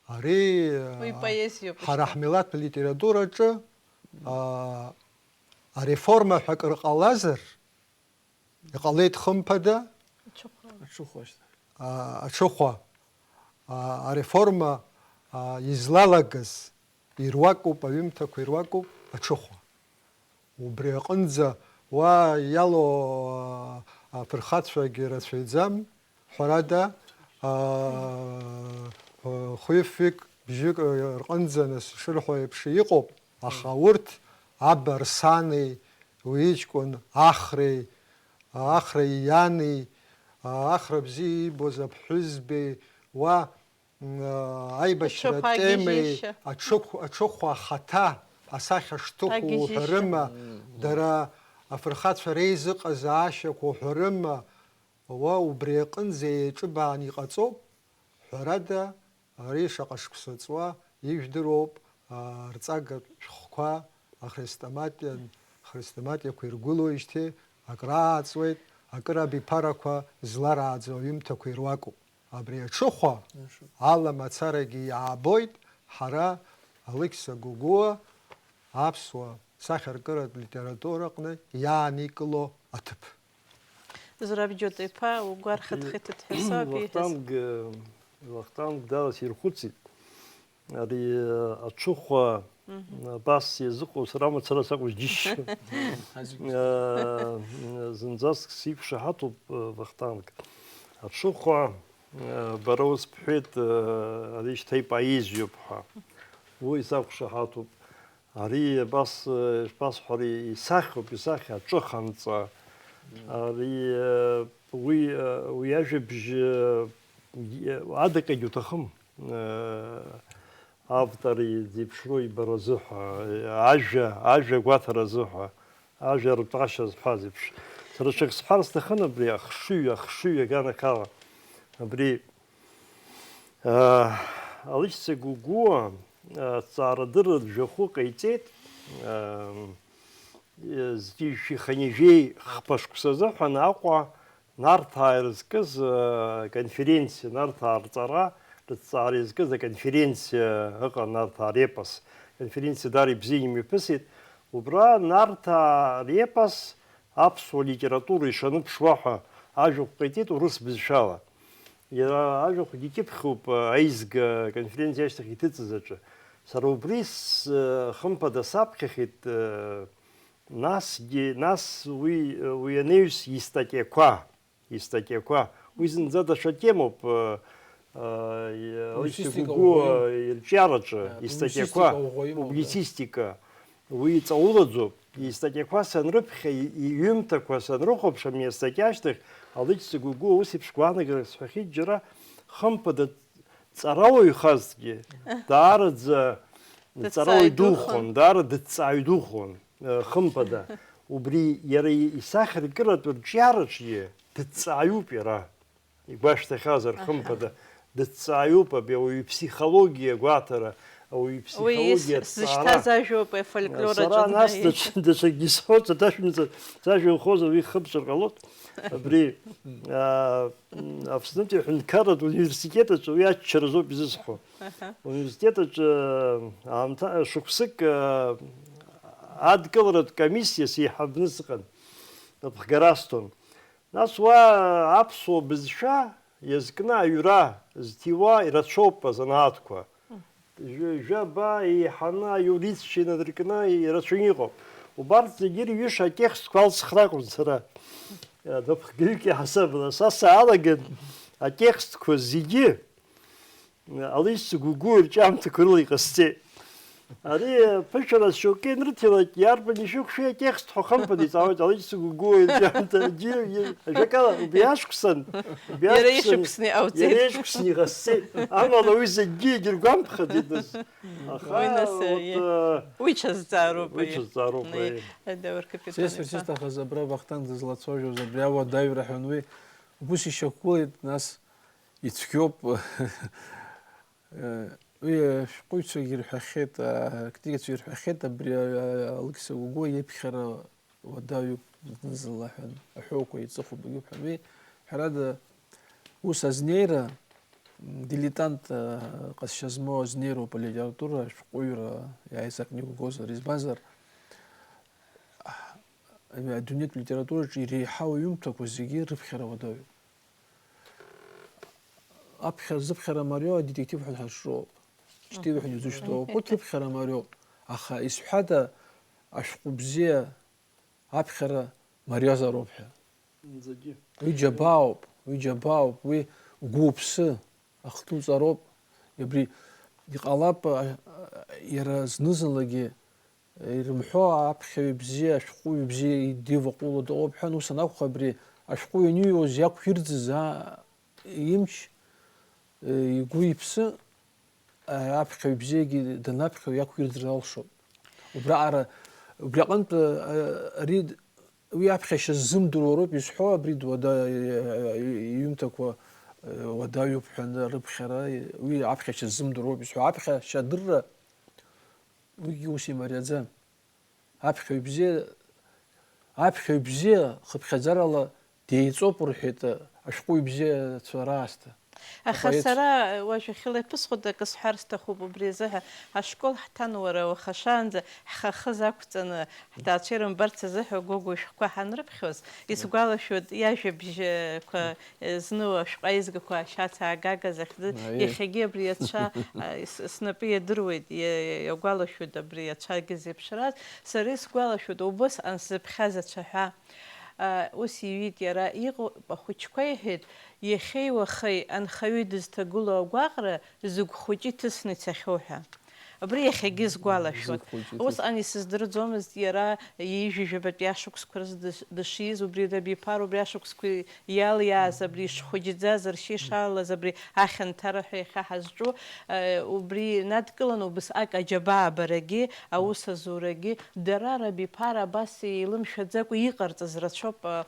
ари, уи а, поезиоуп, ҳара ишьҭа. Ҳмилаҭтә литератураҿы, а, ареформа ҳәа акыр ҟалазар, иҟалеит, хымԥада, Аҽыхәа. Аҽыхәа шьҭа. А, аҽыхәа, а, ареформа, а, излалагаз ируакуп, аҩымҭақәа ируакуп аҽыхәа. Убри аҟынӡа уа иалоу, а, афырхацәагьы рацәаҩӡам, ҳәарада, а, хәҩыфҩык, бжьык рҟынӡа, нас, ишырҳәо еиԥш иҟоуп, аха урҭ Аба Арсани, уи иҷкәын Ахреи, Ахра иани, Ахра бзиа иибоз аԥҳәызбеи, уа, м, аибашьра Аҽыхәа темеи, агьежьышьа. Аҽыхә-, аҽыхәа ахаҭа асахьа шҭыху Агьежьышьа. Уҳәарыма, дара афырхацәа реизыҟазаашьақәа уҳәарыма, уа убри аҟынӡа еиҿыбаан иҟаҵоуп, ҳәарада, ари шаҟа шықәса ҵуа ижәдыруоуп, аа, рҵагатә шәҟәқәа ахрестоматиан, хрестоматиақәа иргәылоижьҭеи акрааҵуеит, акыр абиԥарақәа зларааӡо аҩымҭақәа ируакуп. Абри аҽыхәа ала мацарагьы иаабоит, ҳара Алықьса Гогәуа аԥсуа сахьаркыратә литератураҟны иааникыло аҭыԥ. Зураб Џьота-иԥа, угәы архыҭхыҭит ҳәа соуп ииҳәаз. Вахтанг, э, Вахтанг дара сирхәыцит. Ари, э, аҽыхәа, мгм, абас иазыҟоу сара мацара сакәу џьысшьо. Э, зынӡаск сиқәшаҳаҭуп, э, Вахтанг. Аҽыхәа, э, бара ус бҳәеит, э, ари шьҭа ипоезиоуп ҳәа. Уи сақәшаҳаҭуп. Ари абас, э, ишԥасҳәари, исахьоуп, исахьа аҿыханҵа. Ари, э, уи, э, уи ажәабжь, э, адакагь уҭахым, э, автор зеиԥшроу ибара азыҳәа, ажәа, ажәа агәаҭара азыҳәа, ажәа ртәашьа зҳәаз еиԥш. Сара ҽак сҳәар сҭахын абри ахшыҩ, ахшыҩ аганахьала. Абри, э, Алықьса Гогәуа, э, ҵаарадырратә жәахәы ҟаиҵеит, э, зқьи жәшәи хынҩажәи хԥа шықәсазы ҳәа Аҟәа Нарҭаа ирызкыз, э, конференциа, Нарҭаа рҵара, рыҭҵаара иазкыз аконференциа ыҟан, Нарҭаа репос. Конференциа даара ибзианы имҩаԥысит. Убра Нарҭаа репос аԥсуа литература ишаныԥшуа ҳәа ажәахә ҟаиҵеит урыс бызшәала. Иара ажәахәгьы икьыԥхьуп, э, аизга конференциа ашьҭахь иҭыҵыз аҿы. Сара убри с-, э, хымԥада саԥхьахьеит, э, Насгьы, нас уи, уи анаҩс истатиақәа, истатиақәа, уи зынӡа даҽа темоуп, э, э, Алықьса Гогәуа ирҿиараҿы, э, истатиақәа, публицистика ӷәӷәа имоуп, да, публицистика, уи ҵаулаӡоуп, истатиақәа санрыԥхьа, и-, иҩымҭақәа санрыхәаԥш, ами астатиа ашьҭахь, Алықьса Гогәуа ус еиԥш гәаанагарак сҳәахьеит џьара, хымԥада, ҵарауаҩхазҭгьы, даараӡа ҵарауаҩ духон, даара дыҭҵааҩ духон, э, хымԥада. Убри иара и-, исахьаркыратә рҿиараҿгьы дыҭҵааҩуп иара. Игәашәҭахьазар, хымԥада, дыҭҵааҩуп абри ауаҩы иԥсихологиа гәаҭара, ауаҩы иԥсихологиа ҭҵаара. Сара нас даҽа-, даҽакгьы сҳәоит, саҭашәымҵан, сажәа нхозар уи хыбҵәар ҟалоит. Абри, а, Аԥснытәи аҳәынҭқарратә университет аҿы уи аччаразоуп изысҳәо. Аҳа. Университет аҿы аамҭа, шықәсык, а, адкыларатә комиссиа сеиҳабны сыҟан, напхгара асҭон. Нас уа аԥсуа бызшәа иазкны аҩра зҭиуа ирацәоуп азанааҭқәа. Жәа-, жәаба еиҳаны аиурицәа инадыркны ирацәаҩны иҟоуп. Убарҭ зегьы ирҩыша атекстқәа алҵхра акәын сара. Напхгаҩык иаҳасабала. Са саалаган атекстқәа зегьы Алықьса Гогәуа ирҿиамҭақәа рыла иҟасҵеит. Ари ԥышәара шьоукы ианрыҭилак, иарбан ишәықәшәеи атекст ҳәа хымԥада иҵаауеит, Алықьса Гогәуа ирҿиамҭа, џьы-, џьы-, ажәакала, убри ашықәсан, убри иара ашықәсан, ишықәсны иҟауҵеит. Иара ишықәсны иҟасҵеит. Амала уи зегьгьы егьыргәамԥхаӡеит нас. Аха, уи нас, вот, э, э, уи ҽазҵаароуп, уи ари. Ҽазҵаароуп, ари. Ари, ари, ари, капитан. Сес, сес, иаҳа. Сҭахаз абра Вахтанг дызлацәажәоз абри ауадаҩра ҳәа уи убыс ишьақәгылеит, нас ицәгьоуп. Э, уи ашәҟәыҩҩцәагьы ирҳәахьеит, а, акнигацәа ирҳәахьеит, абри, а, Алықьса Гогәуа иԥхьара уадаҩуп зны-зынла ҳәа, аҳәоуқәа иҵыхәоуп, егьуп ҳәа. Уи, ҳәарада, ус азнеира, м, дилетант, а, ҟазшьа змоу азнеироуп алитература, ашәҟәыҩҩра иааиз акнига угозар. Избанзар, а, адунеитә литератураҿы иреиҳау аҩымҭақәа зегьы рыԥхьара уадаҩуп. Аԥхьа, зыԥхьара мариоу адетектив ҳәа ҳазҿу ауп. Ҷтиуи ҳәа изышьҭоу ауп. Урҭ рыԥхьара мариоуп. Аха исҳәада, ашәҟәы бзиа аԥхьара мариазароуп ҳәа? Зегьы. Уи џьабаауп, уи џьабаауп, уи гәы-уԥсы ахҭуҵароуп. Абри иҟалап, а, а, иара зны-зынлагьы ирымҳәо аԥхьаҩ бзиа, ашәҟәыҩҩы бзиа идиваҟәыло дыҟоуп ҳәа, ус анакәха, абри ашәҟәы ианиҩуаз иақәирӡыз, а, имч, э, игәы иԥсы, а, аԥхьаҩ бзиагьы данаԥхьо иақәирӡыр алшоит. Убраҟара, убри аҟынтә, а, ари д-, уи аԥхьашьа ззымдыруа роуп изҳәо, абри дуада, э, э, иҩымҭақәа, э, уадаҩуп ҳәа рыԥхьара, уи аԥхьашьа ззымдыруа роуп изҳәо, аԥхьашьа адырра Уигьы ус имариаӡам. Аԥхьаҩ бзиа, аԥхьаҩ бзиа хыԥхьаӡарала деиҵоуп рҳәеит ашәҟәыҩҩы бзиацәа раасҭа. Аха апоет. Сара уажә ахьыла иаԥысхәада акы сҳәар сҭахуп убри азыҳәа. Ашкол ҳҭан уара уаха шаанӡа ҳхахы ақәҵаны, ҳҭаацәа ирымбарц азыҳәа Гогәуа ишәҟәқәа ҳанрыԥхьоз, исгәалашәоит иажәабжьқәа Зны ашәҟәы аизгақәа ашьац аагага захьӡыз, аиеи, иахьагьы абри ацәа, а, с-, снапы иадыруеит, иа-, иа-, иагәалашәоит абри ацәагьы зеиԥшраз. Сара исгәалашәоит, убысҟан сзыԥхьаз ацәаҳәа, а, ус иҩит иара, иҟоуп ахәыҷқәа, иҳәеит, иахьеи уахеи анхаҩы дызҭагылоу агәаҟра зыгә хәыҷы иҭысны ицахьоу ҳәа. Абри иахьагьы исгәалашәоит. Усҟан исыздырӡомызт иара ҩажәа жәабатәи ашықәсқәа рзы дыш-, дышиз, убри Рабиԥара убри ашықәсқәа иалиааз, абри ишхәыҷӡаз, ршьа ишалалаз, абри ахьанҭара ҳәа иахьа ҳазҿу, э, убри надкыланы убысҟак аџьабаа абарагьы, аусазурагьы, дара Рабиԥара абас еилымшәаӡакәа иҟарҵаз рацәоуп, э,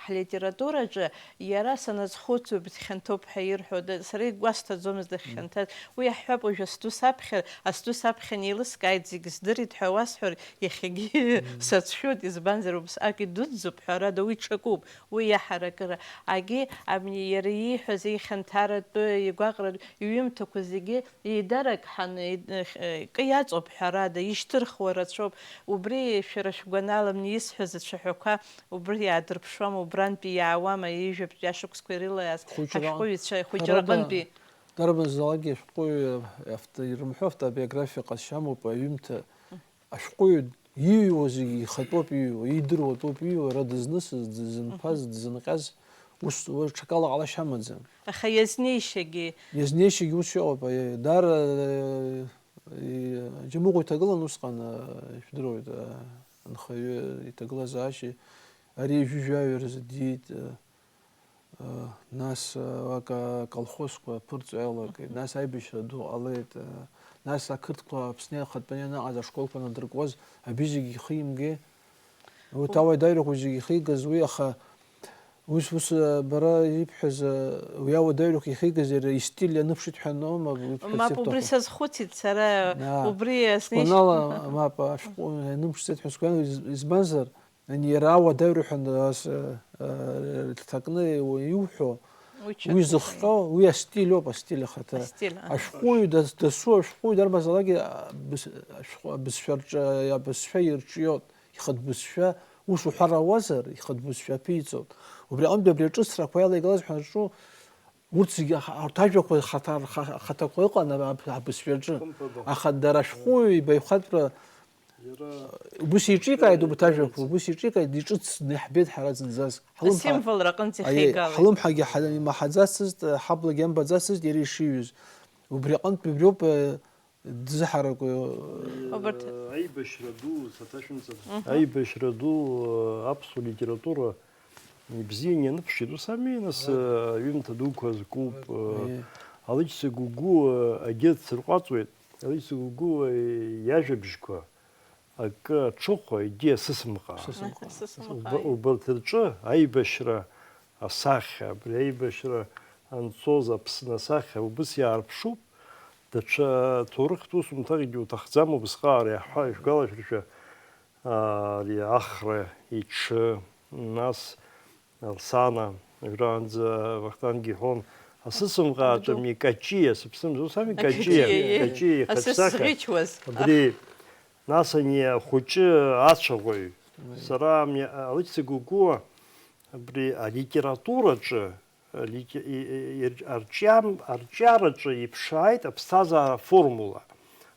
ҳлитератураҿы. Иара саназхәыцуа, бхьанҭоуп ҳәа ирҳәо, да-, сара игәасҭаӡомызт дахьхьанҭаз. Уи иаҳҳәап, уажә астәы саԥхьар, астәы саԥхьан еилыскааит, зегь здырит ҳәа уасҳәар, иахьагьы сацәшәоит, избанзар, убасҟак идуӡӡоуп, ҳәарада, уи ҽакуп, уи иаҳаракыра. Агьи, абни иара ииҳәаз ихьанҭаратәы, игәаҟратә иҩымҭақәа зегьы еидарак ҳаны, ид-, х-, кы иаҵоуп, ҳәарада, ишьҭырхуа рацәоуп. Убри шәара шәгәанала, абни исҳәаз ацәаҳәақәа убри иаадырԥшуама, убрантәи иаауама, ҩажәаптәи ашықәсқәа ирылаз Хәыҷра-, ашәҟәыҩҩцәа, ҳәарада, хәыҷраҟынтәи? Дарбанзаалак ашәҟәыҩҩы авто-, ирымҳәо автобиографиа ҟазшьа амоуп, аҩымҭа ашәҟәыҩҩы иҩуа зегьы ихатәоуп иҩуа, идыруатәуп иҩуа, иара дызнысыз, дызынԥаз, дызынҟьаз, ус уи ҽакала ҟалашьа амаӡам. Аха иазнеишьагьы? Иазнеишьагьы ус иҟоуп, аиеи, даара, э, и-, Џьамыҟәа иҭагылан усҟан, э, ижәдыруеит, э, анхаҩы иҭагылазаашьа, ари ҩажәи жәаҩа рзы диит, э, Нас, э, ака-, аколхозқәа аԥырҵо иалагеит, нас аибашьра ду ҟалеит, э, нас ақырҭқәа Аԥсны иахатәаны ианыҟаз ашколқәа надыркуаз, абри зегь ихы имгеи? Урҭ ауадаҩрақәа зегь ихигаз уи, аха ус, ус, э, бара ибҳәаз, э, уи ауадаҩрақәа ихигаз иара истиль аныԥшит ҳәа аноума, уи Мап, убри сазхәыцит сара, убри сгәанала, мап, ашәҟәы ианыԥшӡеит ҳәа сгәан, из-, избанзар, Ани иара ауадаҩра ҳәа ас, э, э, рҭакны иу-, иуҳәо, уи зыхҟьо, уи астиль ауп, астиль ахаҭа. Астиль, аҳ. Ашәҟәыҩҩы дас-, дасу ашәҟәыҩҩы дарбанзаалакгьы, а, быз-, ашәҟәы, абызшәа рҿы, абызшәа ирҿиоит, ихатә бызшәа, ус уҳәар ауазар, ихатә бызшәа аԥиҵоит. Убри аҟынтәи абри аҿыцрақәа иалеигалаз ҳәа анҿу, Урҭ зегьы аха-, урҭ ажәақәа хаҭа-, ха-, хаҭақәа ыҟан аб-, абызшәаҿы. Хымԥада. Аха дара ашәҟәыҩҩы ибаҩхатәра Иара убыс иҿикааит, убарҭ ажәақәа, убыс иҿикааит, иҿыцны иаҳбеит ҳара зынӡас. Ҳлымҳа-, Асимволра аҟынӡа аиеи, ихеигалеит. Ҳлымҳагьы ҳа-, имаҳаӡацызт, ҳаблагьы амбаӡацызт иара ишиҩыз. Убри аҟынтә убриоуп, э, дызҳараку. Убарҭ. Аибашьра ду, саҭашәымҵан. Мгм. Аибашьра ду, э, аԥсуа литература Ибзиан ианыԥшит, ус ами, нас, Ага. э, аҩымҭа дуқәа зкуп, Ага. э, Аиеи. Алықьса Гәыгәы, э, агьырҭ сырҟәаҵуеит, Алықьса Гәыгәы, э, иажәабжьқәа, акы аҽыхәа, егьи асысмҟаа. Асысмҟаа. Уб-, убарҭ рҿы аибашьра асахьа, абри аибашьра анцоз Аԥсны асахьа убыс иаарԥшуп, даҽа ҭоурыхтә усумҭакгьы уҭахӡам, убысҟак иаҳҳәа, ишәгәалашәыршәа, Ари Ахра иҽы, нас Алсана, уажәраанӡа Вахтанг иҳәон, асысмҟааҿы Абду. Ами Каҷиа, сыԥсымз, ус ами Каҷиа, Каҷиа, Каҷиа, Каҷиа, ихаҿсахьа. Асыс зӷьычуаз. Абри, нас ани ахәыҷы ацәаӷәаҩ. Уи. Сара ами Алықьса Гәыгәуа абри алитератураҿы Лике-, и-, и-, ирҿ-, арҿиам-, арҿиараҿы иԥшааит аԥсҭазаара аформула.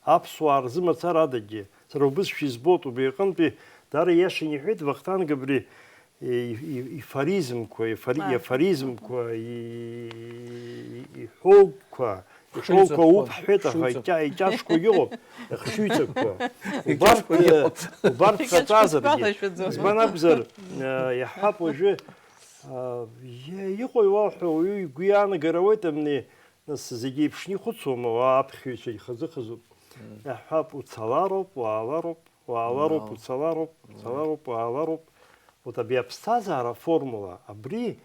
Аԥсуаа рзы мацара адагьы, сара убысшәа избоит, убри аҟынтәи даара ииашаны иҳәеит Вахтанг абри, и-, и-, ифоризмқәа, ифори-, Ааи. Иафоризмқәа, и-, и-, иҳәоуқәа, иҳәоуқәа Хшыҩҵакқәа. Уп ҳҳәеит, аха Хшыҩҵак. Икьа-, икьаҿқәагьы ыҟоуп, ахшыҩҵакқәа. Убарҭ, Икьаҿқәагьы ыҟоуп. Убарҭ Икьаҿқәа хаҵазаргьы, сгәалашәаӡом. Избан акәзар, э, иаҳҳәап уажәы, А, е-, иҟои уа ҳәа уаҩы игәы иаанагар ауеит, амни, нас, зегьы еиԥшны ихәыцуама, уа аԥхьаҩцәагь хазы-хазуп. Мм. Иаҳҳәап, уцалароуп, уаалароуп, уаалароуп, Уаал. Уцалароуп, Уаал. Уцалароуп, уаалароуп. Вот абри аԥсҭазаара аформула, абри,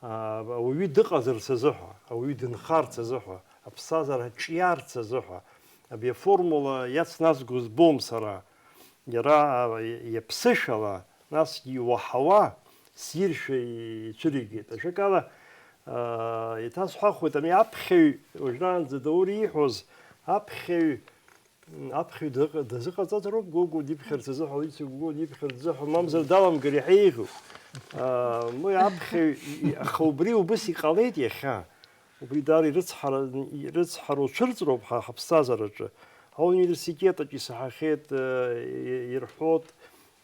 а, ауаҩы дыҟазарц азыҳәа, ауаҩы дынхарц азыҳәа, аԥсҭазаара ҿиарц азыҳәа, абри аформула иацназго збом сара. Иара, а, иаԥсышәала, насгьы иуаҳауа, ссиршәа ицәыригеит. Ажәакала, а, еиҭасҳәахуеит, ами аԥхьаҩ, уажәраанӡа Даур ииҳәоз, аԥхьаҩ, м, аԥхьаҩ дыҟ-, дазыҟаҵазароуп Гогәуа диԥхьарц азыҳәа, Алықьса Гогәуа диԥхьарц азыҳәа, мамзар даламгар иаҳа еиӷьуп. А, уи аԥхьаҩ, и-, аха убри убыс иҟалеит иахьа. Убри даара ирыцҳара-, ирыцҳароу цәырҵроуп ҳа ҳаԥсҭазаараҿы. Ауниверситет аҿы исаҳахьеит, э, и-, ирҳәоит,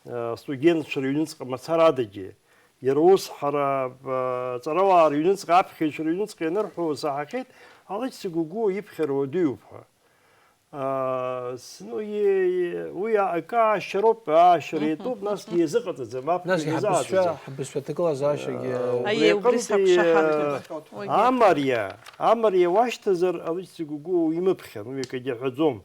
э, астудентцәа рыҩныҵҟа мацарадагьы. Иара ус ҳара, э, аҵарауаа рыҩныҵҟа, аԥхьаҩцәа рыҩныҵҟа ианырҳәо саҳахьеит, Алықьса Гогәуа иԥхьара уадаҩуп ҳәа. Аа, с-, ну, е-, е-, уи акы аашьароуп, аашьара иатәуп, насгьы иазыҟаҵаӡам, аԥхьа Насгьы ҳабызшәа, иазааӡаӡом. Ҳабызшәа аҭагылазаашьагьы. Аиеи, убри убри сақәшаҳаҭуп. Уигьы. Амариа, амариа уашьҭазар, Алықьса Гогәуа уимыԥхьан, уи акгьы аҳәаӡом.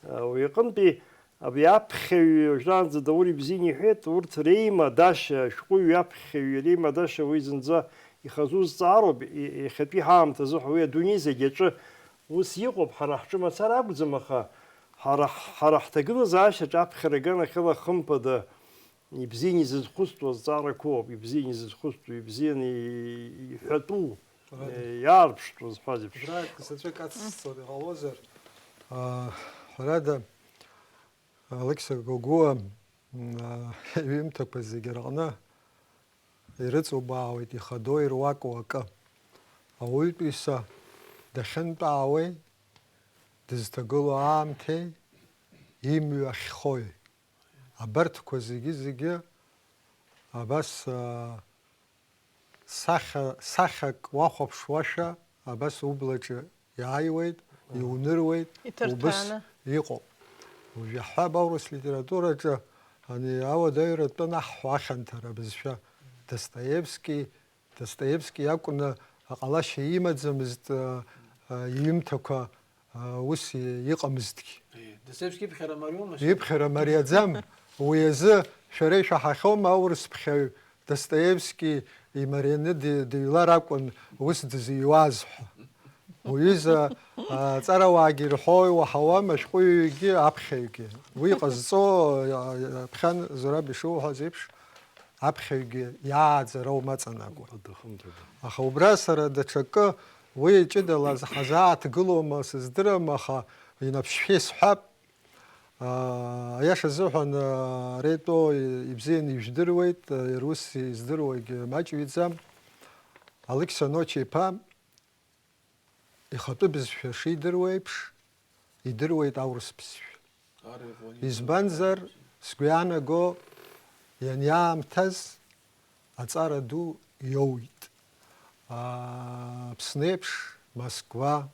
Уи аҟынтәи абри аԥхьаҩ, уажәраанӡа Даур ибзианы иҳәеит, урҭ реимадашьа, ашәҟәыҩҩы аԥхьаҩ реимадашьа уи зынӡа ихазу зҵаароуп, и-, иахьатәи ҳаамҭазы ҳәа уи адунеи зегь аҿы ус иҟоуп, ҳара ҳҿы мацара акәӡам, аха ҳара ҳ-, ҳара ҳҭагылазаашьаҿ аԥхьара аганахьала хымԥада ибзианы изызхәыцтәу азҵаарақәоуп, ибзианы изызхәыцтәу, ибзианы и-, иҳәатәу, Ҳәарада. Е, иаарԥштәу зҳәаз еиԥш. Убра заҵәык ацсҵар иҟалозар, аа, ҳәарада, Алықьса Гогәуа, м, аа, иҩымҭақәа зегьы рҟны ирыҵубаауеит ихадоу ируаку акы. Ауаҩытәыҩса дахьынтәаауеи, дызҭагылоу аамҭеи, имҩахьхои. Абарҭқәа зегьы-зегьы абас, аа, сахьа, сахьак уахәаԥшуашәа абас ублаҿы иааиуеит, Мгм. иуныруеит, Иҭырҭәааны. Убыс иҟоуп. Уажә иаҳҳәап, аурыс литератураҿы ани ауадаҩра атәы анаҳҳәо ахьанҭара абызшәа Достоевски, Достоевски иакәны аҟалашьа имаӡамызт, а, а, иҩымҭақәа, а, ус и-, иҟамызҭгьы. Е, Достоевски иԥхьара мариоума? Иԥхьара мариаӡам. Уи азы шәара ишәаҳахьоума аурыс ԥхьаҩ Достоевски имарианы ди-, дыҩлар акәын ус дызыҩуаз ҳәа? Уҩыза, а, аҵарауаагьы ирҳәо иуаҳауам, ашәҟәыҩҩгьы, аԥхьаҩгьы. Уи ҟазҵо, а, а, ԥхьан Зураб ишуҳәаз еиԥш, аԥхьаҩгьы иааӡара умаҵанакуа. Аха убра сара даҽакы, уи ҷыдала ҳазааҭгылома, сыздырам, аха инаԥшшәа исҳәап. Аа, аиаша азыҳәан, аа, Ретәо ибзианы ижәдыруеит, иара ус издыруагьы маҷҩӡам. Алықьса Ночи-иԥа ихатәы бызшәа шидыруа еиԥш, идыруеит аурыс бызшәа. Избанзар, сгәы иаанаго, ианиаамҭаз аҵара ду иоуит. Аа, Аԥсны еиԥш, Москва,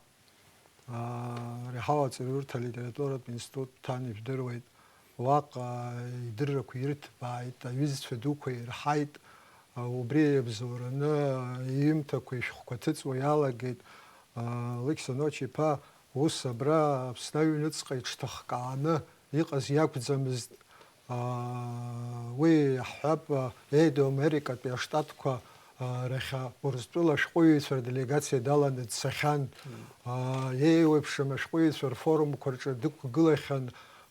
аа, реиҳау аҵараиурҭа алитературатә институт ҭан ижәдыруеит. Уаҟа идыррақәа ирҭбааит, аҩызцәа дуқәа ирҳаит, аа, убри иабзоураны иҩымҭақәа, ишәҟәқәа ҭыҵуа иалагеит. Алықьса Ночи-иԥа ус абра Аԥсны аҩныҵҟа иҽҭыхкааны иҟаз иакәӡамызт. Аа, уи иаҳҳәап, Еидо Америкатәи аштатқәа, аа, рахь Урыстәыла ашәҟәыҩҩцәа рделегациа даланы дцахьан. Мм. Аа, еиуеиԥшым ашәҟәыҩҩцәа рфорумқәа рҿы дықәгылахьан.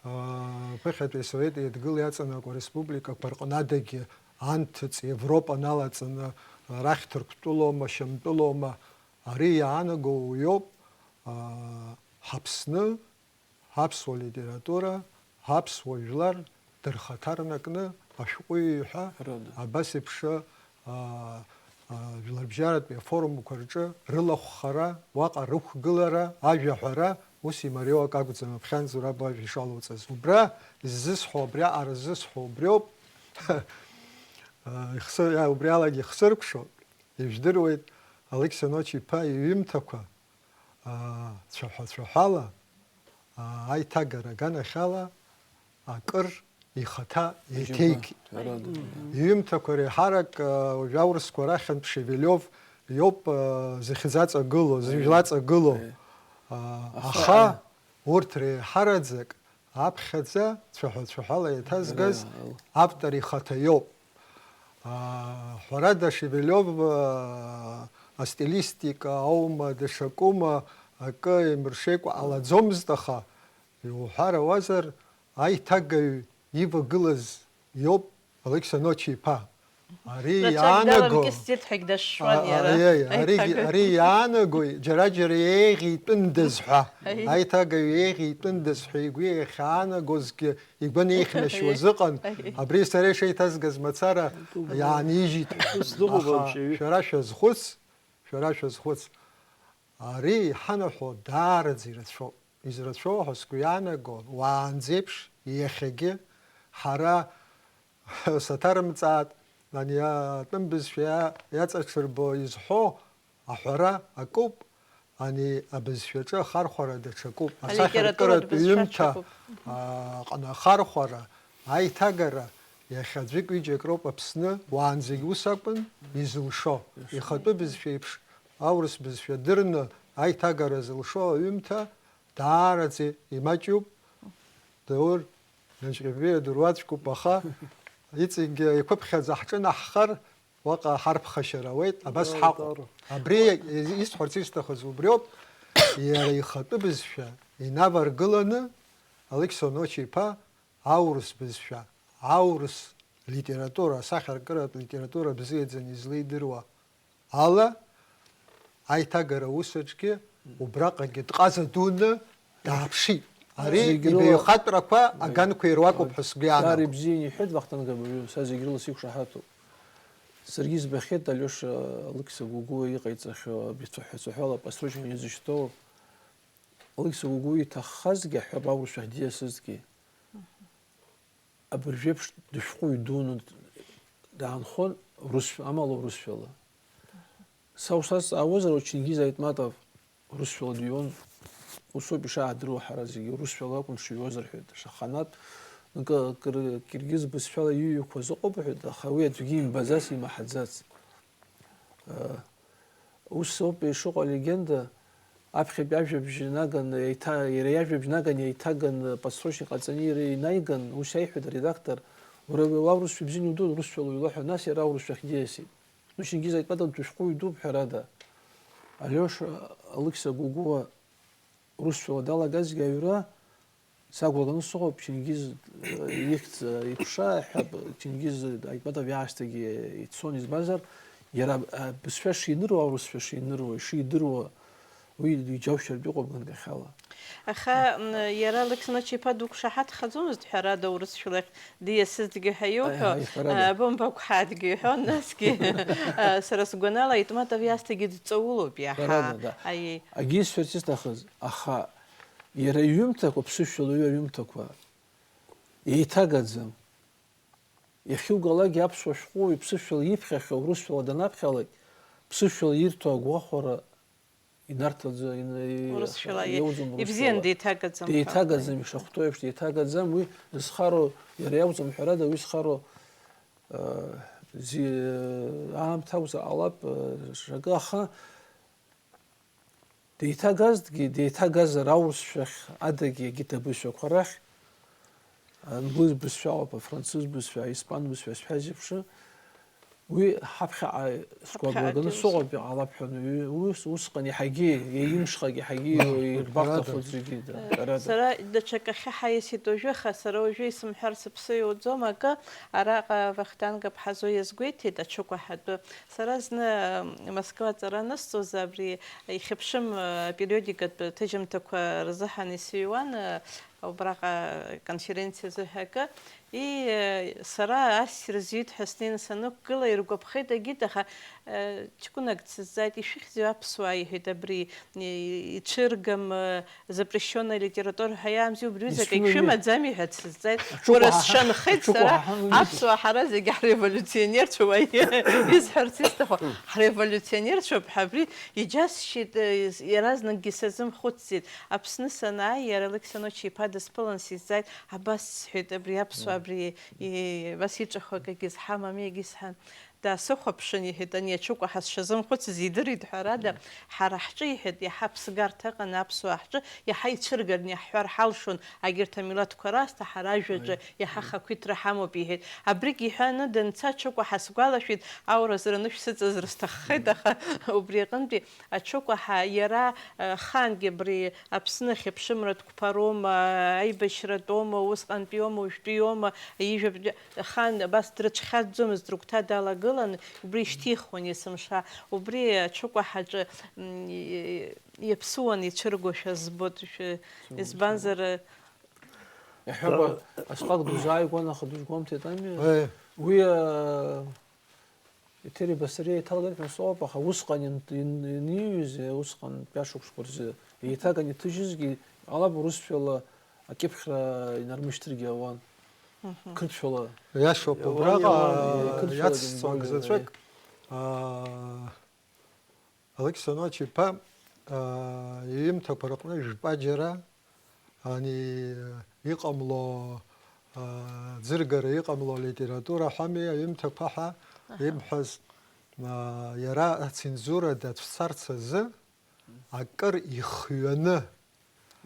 Аа, ԥыхьатәи Асовет Еидгыла иаҵанакуа республикақәа рҟнадагьы анҭыҵ Европа налаҵаны, арахь Ҭырқәтәылоума, Шьамтәылоума, ари иаанаго уиоуп, аа, ҳАԥсны, ҳаԥсуа литература, ҳаԥсуа жәлар дырхаҭарнакны ашәҟәыҩҩы ҳәа Ҳәарада. Абас еиԥш, аа, аа, жәларбжьаратәи афорумқәа рҿы рылахәхара, уаҟа рықәгылара, ажәаҳәара, ус имариоу акы акәӡам, аԥхьанӡа уара бажәа ишалоуҵаз. Убра иззысҳәо, абриаҟара ззысҳәо убриоуп. Ихсы-, иа-, убри алагьы ихсыркәшо, ижәдыруеит, Алықьса Ночи-иԥа иҩымҭақәа, аа, цәаҳәа-цәаҳәала, аа, аиҭагара аганахьала акыр ихаҭа Иџьабаа, еиҭеигеит. Ҳәарада. Иҩымҭақәа реиҳарак, аа, уажә аурысқәа рахьынтә Шевелиов иоуп, аа, зыхьӡаҵагылоу, Аиеи. Зыжәлаҵагылоу. Аиеи. Аа, Аха, аха, аиеи. Урҭ реиҳараӡак аԥхьаӡа цәаҳәа-цәаҳәала еиҭазгаз Ара, автор ихаҭа иоуп. Аа, ҳәарада, Шевелиов, аа, астилистика аума, даҽакума, акы имыршеикәа ҟалаӡомызт, аха, иуҳәар ауазар, аиҭагаҩ ивагылаз иоуп Алықьса Ночи-иԥа. Ари Рацәак иаанаго, даламкьысӡеит ҳәагь дашшуан а, а, иара, аиеи, аригьы, аиҭагаҩ. Ари иаанаго, џьара-џьара еиӷьитәындаз ҳәа, Аиеи. Аиҭагаҩ еиӷьитәындаз ҳәа игәы иахьаанагозгьы игәы анеихьнашьуаз Аиеи. Ыҟан, Аиеи. Абри сара ишеиҭазгаз мацара Дубра. Иаанижьит ҳәа. Ус дыҟоуп Аха амчаҩы. Шәара шәазхәыц, шәара шәазхәыц. Ари иҳанаҳәо даараӡа ирацәоуп. Израцәоу ҳәа сгәы иаанаго, уаанӡеиԥш иахьагьы ҳара саҭарымҵааит, ани атәым бызшәа иа-, иаҵаҽырбо изҳәо аҳәара акоуп, ани абызшәаҿы ахархәара даҽакуп. Асахьаркыратә ҩымҭа аҟны ахархәара, аиҭагара иахьа аӡәык-ҩыџьак роуп Аԥсны, уаанӡагь ус акәын изылшо. Ихатәы бызшәа еиԥш аурыс бызшәа дырны аиҭагара зылшо аҩымҭа даараӡа имаҷуп. Даур, Ганчҟьабиа дыруаӡәкуп, аха иҵегьгьы еиқәыԥхьаӡа ҳҿынаҳхар, уаҟа ҳарԥхашьара ауеит, абас ҳаҟоуп. Абри исҳәарц исҭахыз убриоуп, иара ихатәы бызшәа инаваргыланы, Алықьса Ночи-иԥа аурыс бызшәа, аурыс литература, асахьаркыратә литература бзиаӡаны излеидыруа ала, аиҭагара усаҿгьы убраҟагьы дҟаза дуны дааԥшит. Ари ибаҩхатәрақәа аганқәа ируакуп ҳәа сгәы иаанагом. Даара ибзианы иҳәеит Вахтанг Габариел, са зегь рыла сиқәшаҳаҭуп. Саргьы избахьеит Алиоша Алықьса Гогәуа иҟаиҵахьоу абицәа ҳәа цәаҳәала построчно изышьҭоу. Алықьса Гогәуа иҭаххазгьы аҳәап, аурысшәахь диасызҭгьы. Абыржәеиԥш дышәҟәыҩҩы дуны даанхон русшәа, амала урысшәала. Са усазҵаауазар, Чингиз Айтматов урысшәала дион, усоуп ишаадыруа, ҳара зегьы урысшәала акәын дшыҩуаз рҳәеит. Шаханатә, кы-, кыр-, киргиз бызшәала иҩҩқәаз ыҟоуп рҳәеит, аха уи аӡәгьы имбаӡац, имаҳаӡац. Ус ауп ишыҟоу алегенда, аԥхьатәи ажәабжь наган, еиҭа-, иара иажәабжь наган, еиҭаган, подстрочник ҟаҵаны иара инаиган, ус иаиҳәеит аредактор, уара уи аурысшәа бзианы иудыруан, урысшәала уҩла ҳәа, нас иара аурысшәахь диасит. Ну, Чингиз Айтматов дышәҟәыҩҩы дууп, ҳәарада. Алиоша Алықьса Гогәуа урысшәала далагазгьы аҩра, сагәылганы сыҟоуп, Чингиз, э, ихьӡ, э, иԥша, ҳәа, Чингиз Айтматов иаасҭагьы ицон, избанзар, иара, э, бызшәа шиныруа, аурысшәа шиныруа, ишидыруа, уи иџьаушьартә иҟоуп ганкахьала. Аха, м, иара Алықьса Ночи-иԥа дуқәшаҳаҭхаӡомызт, ҳәарада, урысшәалахь диасызҭгьы ҳәа иуҳәо, Аиҳа, ҳәарада. Э, бымбақәҳаҭгьы иҳәон, насгьы, э, сара сгәанала, Айтматов иаасҭагьы дҵаулоуп иаҳа. Ҳәарада, да. Аиеи. Акгьы исҳәарц исҭахыз, аха иара иҩымҭақәа, ԥсышәала уи аҩымҭақәа, еиҭагаӡам. Иахьугалакгьы аԥсуа шәҟәыҩҩы ԥсышәала иԥхьахьоу урысшәала данаԥхьалак, ԥсышәала ирҭо агәахәара инарҭаӡо, ин-, и-, Урысшәала и-, иауӡом урысшәала. Ибзиан деиҭагаӡам ҳәа. Деиҭагаӡам, ишахәҭоу еиԥш деиҭагаӡам, уи зхароу иара иауӡом, ҳәарада, уи зхароу, э, зи-, аамҭа акәзар ҟалап, э, шакы, аха Деиҭагазҭгьы, деиҭагазар аурысшәахь адагьы егьырҭ абызшәақәа рахь, англыз бызшәа ауп, афранцыз бызшәа, аиспан бызшәа сҳәаз еиԥш, уи ҳаԥхьаҟа сгәаблырганы сыҟоуп, иҟалап ҳәа, ус, усҟан иаҳагьы, иаимшхак иаҳагьы иргәаҟ-, ҳәарада, зегьы, да, ҳәарада. Сара даҽакахьы ҳаиасит уажәы, аха сара уажәы исымҳәар сыԥсы иуӡом акы, араҟа Вахтанг Аԥҳазоу иазгәеиҭеит, аҽыкәаҳатәы. Сара зны, м, Москва аҵара анысҵоз, абри ихьыԥшым, э, апериодикатә ҭыжьымҭақәа рзыҳәан исыҩуан, э, убраҟа конференциазы ҳәа акы. И, э, сара ассир зҩит ҳәа снеины санықәгыла, иргәаԥхеит, агьит, аха, э, ҷкәынак дсызҵааит, ишәыхьзеи аԥсуаа, иҳәеит, абри, э, иҽыргам, э, запрещённая литература ҳәа иаамзи, убри ҩызак егьшәымаӡами ҳәа дсызҵааит. Уара сшанхеит сара, аԥсуаа ҳара зегьы ҳреволюционерцәа уаҩы исҳәарц исҭаху, ҳреволюционерцәоуп ҳәа абри иџьасшьеит, э, иаразнакгьы сазымхәыцӡеит. Аԥсны санааи, иара Алықьса Ночи-иԥа дысԥылан сизҵааит, абас сҳәеит, абри аԥсуаа абри, и-, абас иҿахо акгьы зҳамами, егьи сҳәан. Даасыхәаԥшын, иҳәеит, ани аҽыкәаҳа сшазымхәыцыз идырит, ҳәарада, ҳара ҳҿы, иҳәеит, иаҳа аԥсгарҭа ыҟан аԥсуаа ҳҿы, иаҳа ицәырганы иаҳҳәар ҳалшон, агьырҭ амилаҭқәа раасҭа ҳара ажәаҿы иаҳа ахақәиҭра ҳамоуп, иҳәеит. Абригь иҳәаны данца аҽыкәаҳа сгәалашәеит, ауразра анышә сыҵазар сҭаххеит, аха убри аҟынтәи аҽыкәаҳа иара, э, ахаангьы абри Аԥсны ахьыԥшымратә қәԥароума, аибашьратәоума, усҟантәиоума, уажәтәиоума, ижәабжь-, ахаан абас дрыҽхьаҵӡомызт, рыгәҭа далагылан, убри ишьҭихуан есымша. Убри аҽыкәаҳаҿы, м, и-, иаԥсуан ицәыргошәа збот, шәы-, избанзар, Иаҳҳәап, асҟак дузааигәан, аха дузгәамҭеит ами. Уи, а, Еҭери Басариа еиҭалгеит ҳәа сыҟоуп, аха усҟан ин-, ин-, ианиҩыз, усҟан ҩажәа шықәсқәа рзы еиҭаган иҭыжьызгьы ҟалап, урысшәала акьыԥхьра инармышьҭыргьы ауан. Мгм. Қырҭшәала. Иашоуп, иауан, убраҟа иауан, иауан, қырҭшәала иацсҵоит имбои, заҵәык, иауан. Аа, Алықьса Ночи-иԥа аа, иҩымҭақәа рҟны жәпаџьара, ани, иҟамло, аа, ӡыргара иҟамло литература ҳәами, аҩымҭақәа ҳәа Аҳа. Ибҳәаз, аа, иара ацензура дацәцарц азы акыр ихҩаны,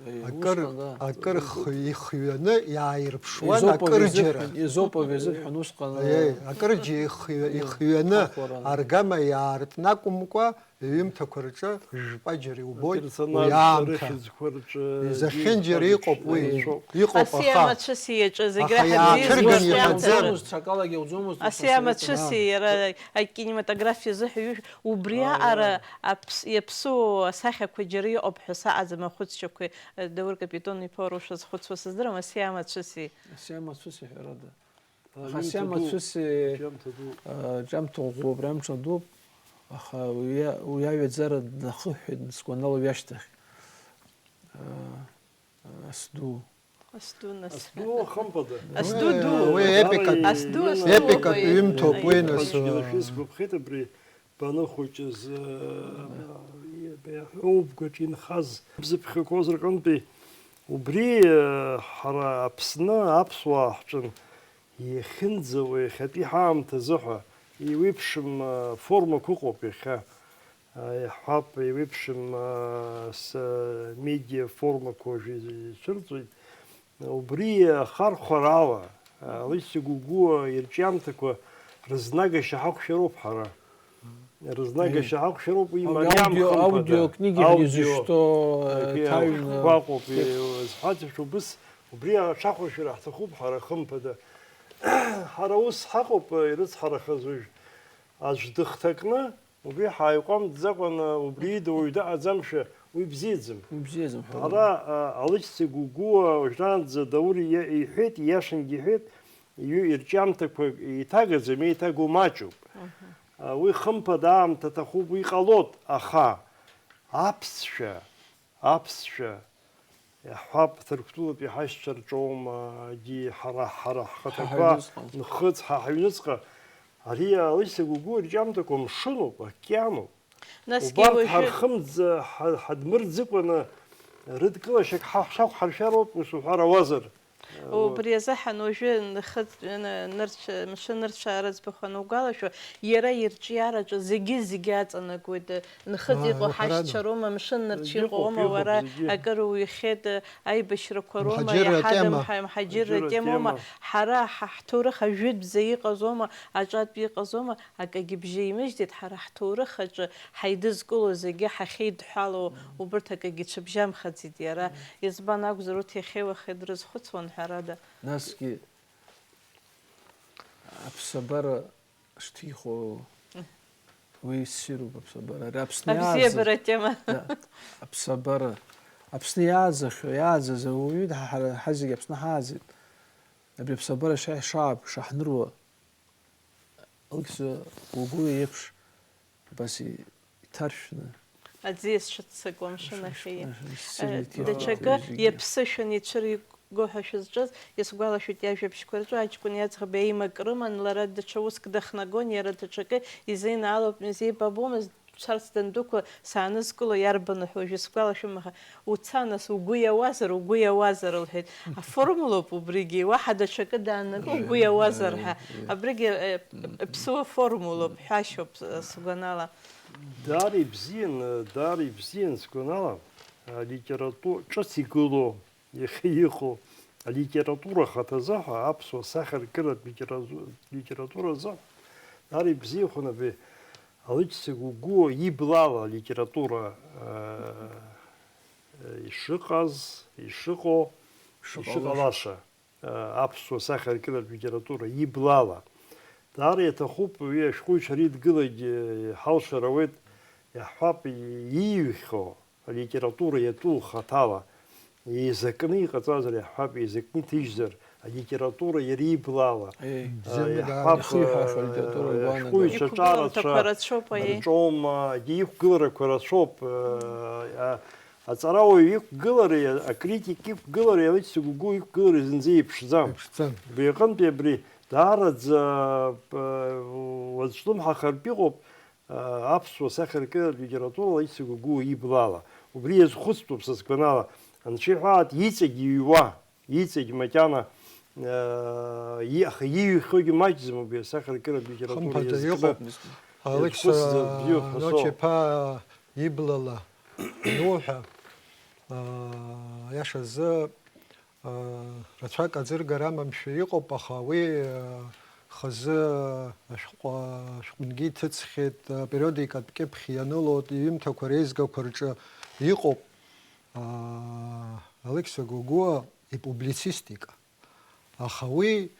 Еи, акыр, усҟан, да. Акыр хы-, ихҩаны иааирԥшуан Езопов акырџьара. Изыҳәан, Езопов изыҳәан усҟан, Еи, акырџьа ихҩа-, Еи, ихҩаны ахәаран. Аргама иаартны акәымкәа, иҩымҭақәа рҿы жәпаџьара иубоит уи Аперсонажқәа аамҭа. Рыхьӡқәа рҿы Изахьынџьара иҟоуп уи, еицәоуп. Иҟоуп, Асиа аха, Мацәыси иаҿы зегь аха реиҳа иаацәырганы аӡиас иҟаӡам. Иаҿу. Ҵакалагьы иауӡомызт, Асиа Мацәыси иара акинематографиа азыҳәа ижә-, убри Ааи, аҟара ааи. Аԥс-, иаԥсуоу асахьақәа џьара иҟоуп ҳәа саҟаӡам, ахәыцшьақәеи, э, Даур Капитон-иԥа уара ушазхәыцуа сыздырам, Асиа Мацәыси. Асиа Мацәыси, ҳәарада. Аха Аҩымҭа Асиа ду, Мацәыси, аҿиамҭа ду. Э, ҿиамҭа ӷәӷәоуп, рамҽа дууп, аха уи, уи аҩаӡара днахыҳәҳәеит, сгәанала, уи ашьҭахь. Э, Асду. Асду, нас. Асду, хымԥада. Асду ду. Уи епикатә, Асду, Асду епикатә ҩымҭоуп уи, нас. Исгәаԥхеит абри баныхәыҷыз, э, иаҳәоу бгәаҿ инхаз бзыԥхьақәоз рҟынтәи. Убри, э, ҳара Аԥсны аԥсуаа ҳҿын иахьынӡауа иахьатәи ҳаамҭазы ҳәа еиуеиԥшым, э, формақәа ыҟоуп иахьа. Иаҳҳәап, еиуеиԥшым, аа, с-, медиа формақәа уажәы ицәырҵуеит. Убри ахархәарала, аа, Алықьса Гәыгәуа ирҿиамҭақәа рызнагашьа ҳақәшәароуп ҳара. Рызнагашьа ҳақәшәароуп, уи Аудио-, мариам, хымԥада. Аудиокнигахь Аудио, изышьҭоу, э, э, ҭаҩны. Ҳәа ыҟоуп, э, зҳәаҭашәа убыс, убри аҽахәашәара ҳҭахуп ҳара, хымԥада. Ҳара ус ҳаҟоуп, э, ирыцҳарахаз уажә аӡә дыхҭакны, Убри ҳааиҟәамҵӡакәаны, убри ида уаҩ дыҟаӡамшәа, уи бзиаӡам. Уи бзиаӡам, ҳәа. Ара, а, Алықьса Гәыгәуа уажәраанӡа Даур иа-, иҳәеит, ииашангьы иҳәеит, иҩ-, ирҿиамҭақәа еиҭагаӡам, еиҭагоу маҷуп. Мгм. А, уи хымԥада аамҭа аҭахуп, уи ҟалоит, аха аԥсшәа, аԥсшәа, иаҳҳәап, Ҭырқәтәылатәи ҳашьцәа рҿоума, егьи ҳара, ҳара ҳхаҭақәа, ҳа ҳаҩныҵҟа. Нхыҵ, ҳа ҳаҩныҵҟа, ари Алықьса Гәыгәуа ирҿиамҭақәа мшынуп, океануп. Насгьы убарҭ уажәы ҳархымӡа, ҳа-, ҳадмырӡыкәаны рыдкылашьак ҳа-, ҳшақәҳаршәароуп, ус уҳәар ауазар. Убри азыҳәан уажәы нхыҵ-, н-, нырцә-, мшын нырцә аарыӡбахә анугәалашәо, иара ирҿиараҿы зегьы-зегьы аҵанакуеит. Нхыҵ Аа, иҟоу уҳәарада. Ҳашьцәа роума, мшын нырцә Иҟоуп, иҟоу роума, иҟоуп уара зегьы. Акыр уҩхьеит, аибашьрақәа роума, Мҳаџьырра иаҳада атема. Мҳа-, Мҳаџьырра Мҳаџьырра атемоума, атема. Ҳара ҳа-, ҳҭоурых ажәытәӡа иҟазоума, аҿатә иҟазоума, акагьы бжьы имыжьӡеит, ҳара ҳҭоурых аҿы ҳаидызкыло зегьы ҳахьеидҳәалоу, Мм. Убырҭ акагьы цәыбжьамхаӡеит иара. Мм. Избан акәзар, урҭ иахьеи уахеи дрызхәыцуан, ҳәарада. Насгьы аԥсабара шҭихуа, Мм. Уи ссируп аԥсабара. Ари Аԥсны иаазаз-, Абзиабара атема. Да, аԥсабара. Аԥсны иааӡахьоу, иааӡаз ауаҩы, ҳа, ҳара, ҳазегь Аԥсны ҳааӡеит. Абри аԥсабара шаҳ-, шааб-, шаҳныруа, Алықьса Гәыгәуа иеиԥш, абас и-, иҭаршәны. Аӡиас шыццакуа амшын ахь, Ш-, ш-, ш-, ссир Э, иҭихуа даҽакы зегьы. Иаԥсышәан ицәыригго ҳәа шәызҿыз, исгәалашәоит иажәабжьқәа рҿы, аҷкәын иаӡӷаб еимакрыман, лара даҽа уск дахнагон, иара даҽакы изеинааломызт, изеибабомызт, царц дандәықәла, саанызкыло иарбану ҳәа уажәы сгәалашәом, аха, уца, нас, угәы иауазар, угәы иауазар, лҳәеит. Аформулоуп убригьы, уаҳа даҽакы даанаго, угәы иауазар ҳәа. Абригьы, э, ԥсуа формулоуп, ҳәашьоуп, э, сгәанала. Даара ибзиан, даара ибзиан, сгәанала, алитерату-, ҿыц игылоу, иахьа иҟоу алитература ахаҭазы ҳәа, аԥсуа сахьаркыратә литеразу-, литературазы даара ибзиахәын абри Алықьса Гәыгәуа иблала алитература, э, ишыҟаз, ишыҟоу, Ишыҟалаша. Ишыҟалаша, э, аԥсуа сахьаркыратә литература иблала. Даара иаҭахуп уи ашәҟәыҩҩцәа ридгылагьы, иҳалшар ауеит, иаҳҳәап, ииҩхьоу алитература иатәу хаҭала еизакны иҟаҵазар, иаҳҳәап, еизакны иҭыжьзар, алитература иара иблала. Еи. Бзианы, Иаҳҳәап, даара. Ихиҳәаша алитература агәаанагара. Ашәҟәыҩҩцәа Иқәгыларҭақәа ҿарацәа рацәоуп, аиеи. Рҿоума, егьи иқәгыларақәа рацәоуп. Аҵарауаҩ иқәгылареи, акритик иқәгылареи, Алықьса Гәыгәуа иқәгылареи зынӡа еиԥшӡам. Еиԥшӡам. Абри аҟынтәи абри даараӡа, уаҵәлымҳахартә иҟоуп. аԥсуа сахьаркыратә литература Алықьса Гогәуа иблала. Убри иазхәыцтәуп са сгәанала. Анцәа иҳәааит, иҵегь иҩуа, иҵегь макьана, э, и-, аха ииҩхьоугьы маҷӡам убри асахьаркыратә литература Хымԥада иазкны. Иҟоуп. Алықьса иазхәыцӡа бзиоуп ҳәа соуп. Ноча-иԥа иблала ануҳәа, э, аиашазы, рацәак аӡыргара амамшәа иҟоуп, аха уи, э, хазы ашәҟәы, ашәҟәынгьы иҭыҵхьеит, апериодикатә кьыԥхь ианылоит, иҩымҭақәа реизгақәа рҿы иҟоуп, а, Алықьса Гогәуа ипублицистика. Аха уи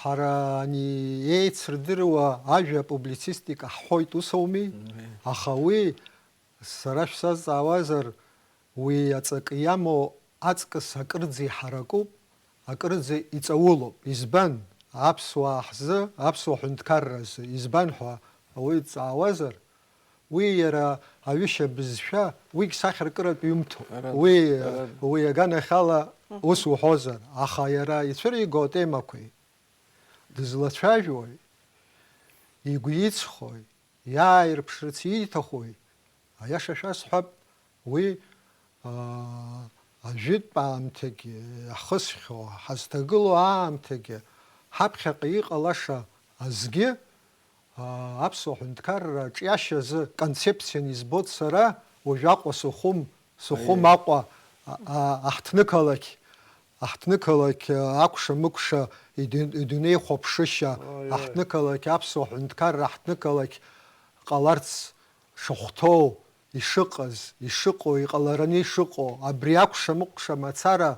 ҳара ани еицырдыруа ажәа публицистика ҳҳәоит, ус ауми? Мгм. Аха уи Сара шәсазҵаауазар, уи аҵакы иамоу аҵкыс акырӡа иҳаракуп, акырӡа иҵаулоуп. Избан? Аԥсуаа ҳзы, аԥсуа ҳәынҭқарразы. Избан ҳәа ауаҩы дҵаауазар, уи иара аҩышьа бызшәа, уигь сахьаркыратә ҩымҭоуп. Ҳәарада, уи, ҳәарада. Уи аганахьала Мгм. ус уҳәозар, аха иара ицәыриго атемақәеи, дызлацәажәои, игәы иҵхои, иааирԥшырц ииҭахуи? Аиаша шәасҳәап, уи, аа, ажәытә аамҭагьы иаҳхысхьоу, ҳазҭагылоу аамҭагьы, ҳаԥхьаҟа иҟалаша азгьы, аа, аԥсуа ҳәынҭқарра аҿиашьа азы концепциан избоит сара, уажә Аҟәа сыхәым, сыхәым Аиеи. Аҟәа, а, а, аҳҭнықалақь, аҳҭнықалақь, а, акәша-мыкәша иду-, идунеихәаԥшышьа, Аиеи. Аҳҭнықалақь аԥсуа ҳәынҭқарра аҳҭнықалақь ҟаларц шахәҭоу, ишыҟаз, ишыҟоу, иҟалараны ишыҟоу, абри акәша-мыкәша мацара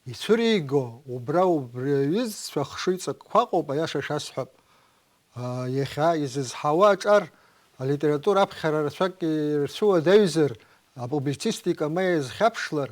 ицәыриго, убра убри аҩызцәа хшыҩҵакқәа ыҟоуп, аиаша шәасҳәап. А, иахьа изызҳауа аҿар алитература аԥхьара рацәак ирцәыуадаҩзар, апублицистика ма иазхьаԥшлар,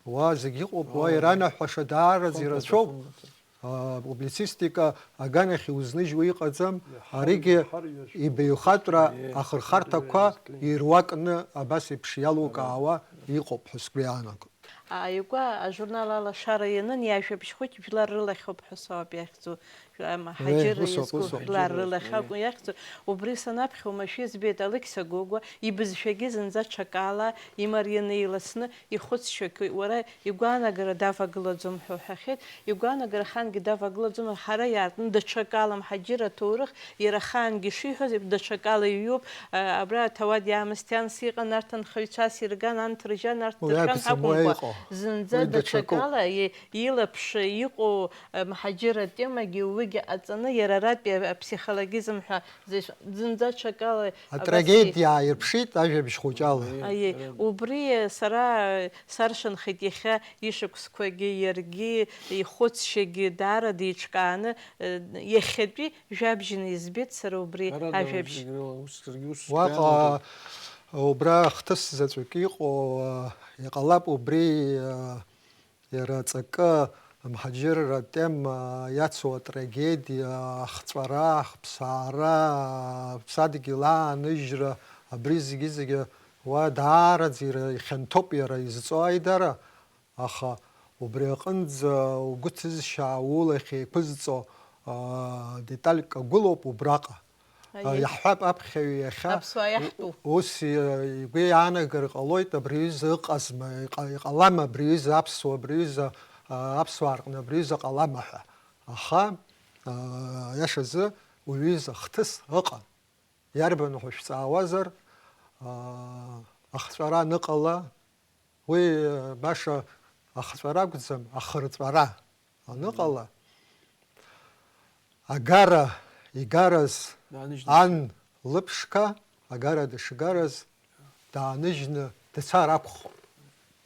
уа зегь ыҟоуп, уа Ааи. Иранаҳәаша даараӡа Хымԥада, ирацәоуп. Хымԥада. А, апублицистика аганахь иузныжьуа иҟаӡам, Иҳарҩ-, аригьы иҳарҩашьоуп. Ибаҩхатәра Иеи, ахырхарҭақәа иҳарҩашьоуп. Ируакны абас еиԥш иалукаауа Ара. Иҟоуп ҳәа сгәы иаанагоит. Ааигәа ажурнал Алашара ианын, иажәабжь хәыҷ Жәлар рылахь ауп ҳәа соуп иахьӡу, Ам, Еи, Ҳаџьыра ус ауп, иазку ус ауп. Жәлар Ҳаџьыра рылахь иазку, акәын иахьӡу. Убри санаԥхьа, уамашәа избеит Алықьса Гогәуа ибызшәагьы зынӡа ҽакала, имарианы, иласны, ихәыцшьоит. Уара игәаанагара давагылаӡом ҳәа уҳәахьеит. Игәаанагара ахаангьы давагылаӡом, ҳара иаартны даҽакала, Мҳаџьыр аҭоурых, иара ахаангьы ишиҳәаз еиԥш, даҽакала иҩуп. А, абра Ҭауад иаамсҭианс иҟан, арҭ анхаҩцәас ирган, анҭ ржьан, арҭ Уи дыржьан акәӡам уа акәымкәа, иҟоу. Зынӡа Уи даҽакуп. Даҽакала и-, илаԥш иҟоу, а, Мҳаџьыр атемагьы уигьы аҵаны, иара аратәи а-, аԥсихологизм ҳәа зышә-, зынӡа ҽакала абас и- Атрагедиа ааирԥшит ажәабжь хәыҷала. Аиеи, убри сара саршанхеит иахьа ишықәсқәагьы, иаргьы ихәыцшьагьы даара деиҿкааны, э, иахьатәи жәабжьны избеит сара убри Ҳәарада, ажәабжь. Зегь рыла ус, саргьы ус Уаҟа сгәы иаанагоит. Убра хҭыс заҵәык иҟоу, а, иҟалап убри, а, иара аҵакы, амҳаџьырра атема, иацу атрагедиа, ахҵәара, ахԥсаара, аԥсадгьыл ааныжьра, абри зегьы-зегьы уа даараӡа ира-, ихьанҭоуп иара изҵо аидара, аха убри аҟынӡа угәы ҭызшьаау улахь еиқәызҵо, а, детальк агәылоуп убраҟа. Аиеи. Иаҳҳәап, аԥхьаҩ иахьа Аԥсуаа иаҳтәу. Ус игәы иаанагар ҟалоит, абри аҩыза ыҟазма, иҟа-, иҟалама абри аҩыза аԥсуа, абри аҩыза, а, аԥсуаа рҟны абри аҩыза ҟалама ҳәа. Аха, а, аиашазы, уи аҩыза хҭыс ыҟан. Иарбан ҳәа шәҵаауазар, а, ахҵәара аныҟала, уи, а, баша ахҵәара акәӡам, ахырҵәара аныҟала, агара игараз Дааныжьны. Ан лыԥшқа, агара дышгараз, дааныжьны дцар акәхап.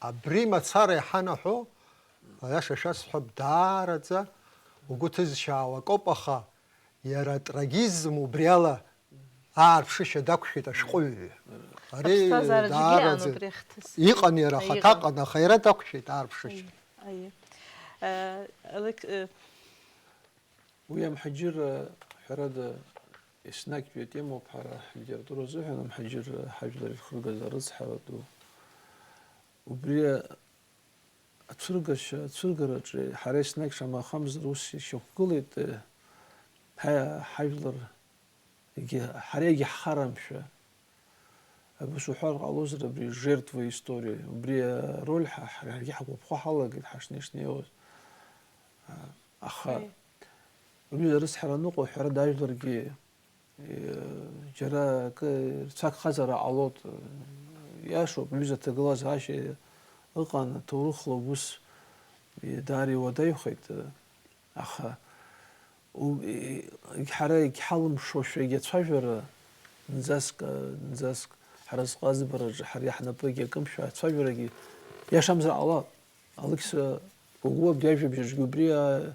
Абри мацара иҳанаҳәо, аиаша шәасҳәап, даараӡа угәы ҭызшьаауа акоуп, аха иара атрагизм убриала аарԥшышьа дақәшәеит ашәҟәыҩҩы. Ари Аԥсҭазаара џьгьы даараӡа ану убри ахҭыс? Иҟан иара, Иҟан. Ахаҭа аҟан, аха иара дақәшәеит аарԥшышьа. Аиеи, аиеи. Э, Алек-, э, Уи амҳаџьырра, ҳәарада, еснагьтәи атемоуп ҳара ҳлитература азыҳәан, амҳаџьырра ҳажәлар ирхыргаз арыцҳара ду. Убри ацәыргашьа, ацәыргараҿы ҳара еснагь шамахамзар ус ишьақәгылеит, ҳа-, ҳажәлар егьи-, ҳара иагьаҳхарамшәа. Абас уҳәар ҟалозар, абри жертва история. Убри ароль ҳа-, ҳаргьы ҳгәаԥхо ҳалагеит ҳашнеи-шнеиуаз. Аха Аи. Уҩыза арыцҳара аныҟоу, ҳәарада, ажәларгьы, э, џьара акы рцәагхазар ҟалоит. Иашоуп, уҩыза аҭагылазаашьа ыҟан, аҭоурыхла ус, э, даара иуадаҩхеит, э, аха у-, э, егьҳара егьҳалымшошәа егьацәажәара, нӡаск, э, нӡаск ҳара зҟазбараҿы ҳара иаҳнапы егьакымшәа ацәажәарагьы иашамзар ҟалап. Алықьса Гогәуа абри ажәабжьаҿгьы убри, а,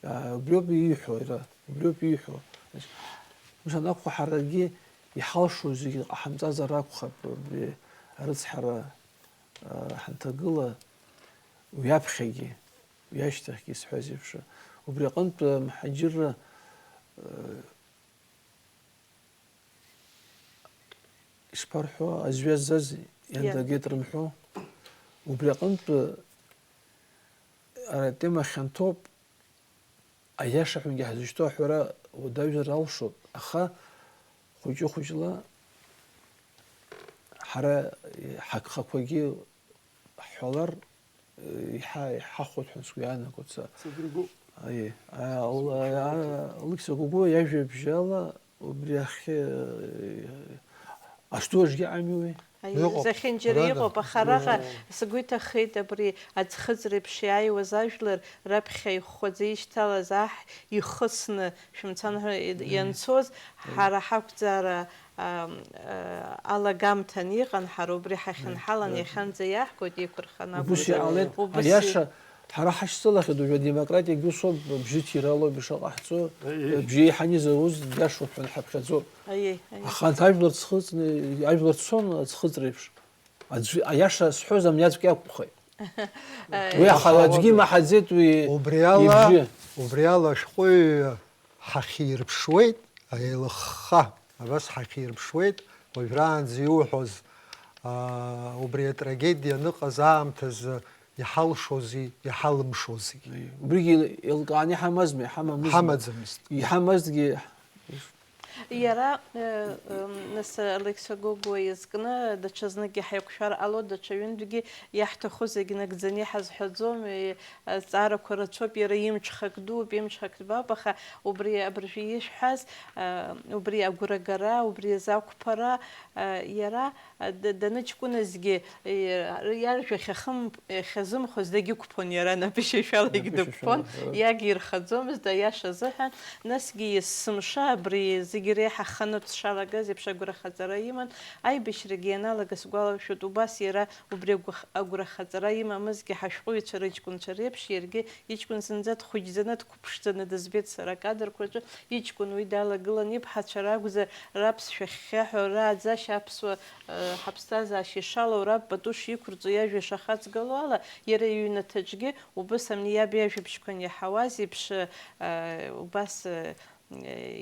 а, убриоуп ииҳәо иара, убриоуп ииҳәо. Значит, ус анакәха, ҳаргьы иҳалшо зегьы ҟаҳамҵазар акәхап, абри арыцҳара, а, ҳанҭагыла, уи аԥхьагьы, уи ашьҭахьгьы исҳәаз еиԥш. Убри аҟынтә, а, мҳаџьырра, а, Ишԥарҳәо, аӡә иаззаз иандагеит рымҳәо? Убри аҟынтә ара атема хьанҭоуп, аиаша ҳәагьы ҳзышьҭоу аҳәара уадаҩзар алшоит, аха хәыҷы-хәыҷла ҳара ҳагхақәагьы ҳҳәалар, еиҳа иҳахәоит ҳәа сгәы иаанагоит са. Сыдыргоуп. Аиеи. А, Алықьса Гогәуа иажәабжь ала убри ахьы, э, астуаҿгьы ами уи. Аиеи, Иҟоуп. Зехьынџьара Ҳәарада. Иҟоуп, аха араҟа Иҟоуп. Сгәы иҭахеит абри аӡхыҵреиԥш иааиуаз ажәлар раԥхьа ихәхәаӡа ишьҭалаз аҳ ихысны шәымцан ҳәа Аиеи. Ианцоз, Аиеи. Ҳара ҳақәӡаара, ам, а, алагамҭан иҟан, ҳара убри ҳахьынҳалан, Мм. Иахьанӡа иаҳгоит, иқәырханы Убыс акәзар. Иҟалеит. Убыс Аиаша, ҳара ҳашьцылахьеит уажәы адемократиагьы усоуп, бжьы ҭиралоуп ишыҟаҳҵо, Аиеи. Бжьы еиҳаны изауз диашоуп ҳәа ҳаԥхьаӡоуп. Аиеи, аиеи. Аха анҭ ажәлар ӡхыҵны, ажәлар цон аӡхыҵреиԥш. Аӡәы, аиаша сҳәоз амни аӡәк иакәхеит. Аиеи. Уи аха аӡәгьы имаҳаӡеит уи Убри ала, ибжьы. Убри ала ашәҟәыҩҩы ҳахьирԥшуеит, еилыхха, абас ҳахьирԥшуеит, уажәраанӡа иуҳәоз, аа, убри атрагедиа аныҟаз аамҭазы иҳалшози, иҳалымшози. Убригьы еилкааны иҳамазма, иҳамамызма? Ҳамаӡамызт. Иҳамазҭгьы. Иара, э, э, нас Алықьса Гогәуа изкны даҽазныкгьы ҳаиқәшәар ҟалоит, даҽа ҩынтәгьы иаҳҭаху зегь нагӡаны иҳазҳәаӡом, э, азҵаарақәа рацәоуп, иара имҽхак дууп, имҽхак ҭбаауп, аха убри абыржәы ишәҳәаз, э, убри агәрагара, убри азақәԥара, э, иара, э, д-, даныҷкәыназгьы, э, иаржәахьахым-, иахьазымхоз дагьықәԥон иара, напышьашәалагь Напышьашәала, дықәԥон, ҳәа. Иагирхаӡомызт, аиаша азыҳәан. Насгьы есымша абри зегь реиҳа аханатә сшалагаз еиԥш агәрахаҵара иман. Аибашьрагьы ианалага сгәалашәоит, убас иара убри агәах-, агәрахаҵара имамызгьы ҳашәҟәыҩҩцәа рыҷкәынцәа реиԥш, иаргьы иҷкәын зынӡа дхәыҷӡаны, дқәыԥшӡаны дызбеит сара акадрқәа рҿы. Иҷкәын уи далагылан, иԥҳацәа ракәзар, раԥсшәа ахьхьаҳәо, рааӡашьа аԥсуа, э, ҳаԥсҭазаашьа ишалоу, раб пату шиқәырҵо, иажәа шахаҵгылоу ала, иара иҩнаҭаҿгьы убыс амни иаб иажәабжьқәа аниаҳауаз еиԥш, э, убас, э,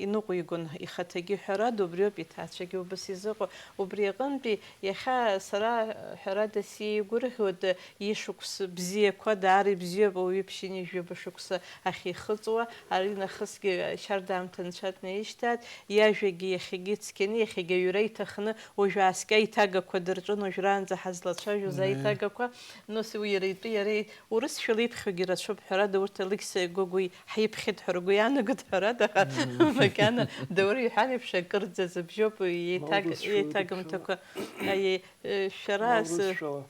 иныҟәигон ихаҭагьы, ҳәарада, убриоуп иҭаацәагьы убыс изыҟоу. Убри аҟынтәи иахьа сара, ҳәарада, сеигәырӷьоит, ишықәс бзиақәа, даара ибзиоуп, ауаҩы ԥшьынҩажәи жәаба шықәса ахьихыҵуа, ари нахысгьы шьарда аамҭа анцәа днаишьҭааит, иажәагьы иахьагьы цқьаны, иахьагьы аҩра иҭахны, уажә ааскьа иҭагақәа дырҿын, уажәраанӡа ҳазлацәажәоз Мм. Аиҭагақәа, нас уи иара итәы иара урысшәала иԥхьогьы рацәоуп, ҳәарада, урҭ Алықьса Гогәуа ҳиԥхьеит ҳәа ргәы иаанагоит, ҳәарада, аха Мм. Макьана Даур иҳәар еиԥш, акырӡа зыбжьоуп еиҭаг-, Урысшәала еиҭагамҭақәа. Аиеи, э, шәара Урысшәала.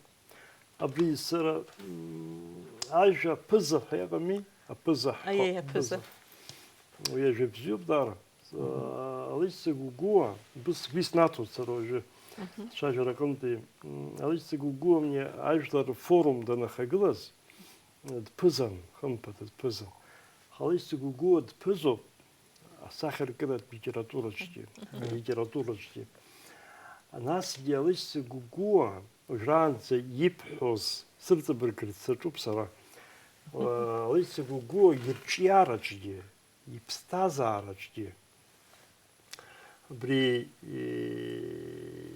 Абри сара, м, ажәа аԥыза ҳәа иҟами? Аԥыза ҳҳәап, Аиеи, аԥыза. Аԥыза. Уи ажәа бзиоуп даара. Мгм. Алықьса Гогәуа, быс-, сгәы иснаҭоит сара уажәы. Мгм. Ацәажәара аҟынтәи, м, Алықьса Гогәуа мни ажәлар рфорум данахагылаз, дԥызан, хымԥада, дԥызан. Алықьса Гогәуа дԥызоуп асахьаркыратә литератураҿгьы, Мгм. Алитератураҿгьы. Насгьы Алықьса Гогәуа уажәраанӡа ибҳәоз сырҵабыргырц саҿуп сара. Алықьса Гогәуа ирҿиараҿгьы, иԥсҭазаараҿгьы, абри, е,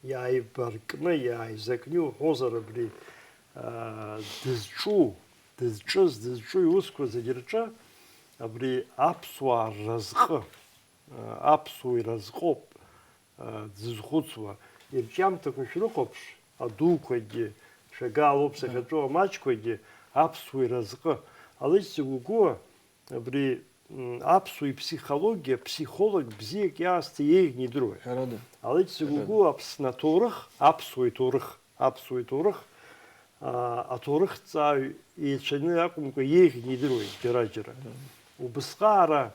иааибаркны, иааизакны иуҳәозар, абри, а, дызҿу, дызҿыз, дызҿу иусқәа зегьы рҿы абри аԥсуаа разҟы аԥсуа иразҟоуп, а, дзызхәыцуа. Ирҿиамҭақәа шәрыхәаԥш, адуқәагьы, шәагаалоуп сахьаҿу амаҷқәагьы, аԥсуа иразҟы. Алықьса Гәыгәуа абри, м, аԥсуа иԥсихологиа, ԥсихолог бзиак иаасҭа еиӷьны идыруеит. Ҳәарада. Алықьса Ҳәарада. Гәыгәуа Аԥсны аҭоурых, аԥсуа иҭоурых, аԥсуа иҭоурых, аа, аҭоурыхҭҵааҩ еицәаны акәымкәа, еиӷьны идыруеит џьара-џьара. Убысҟаара,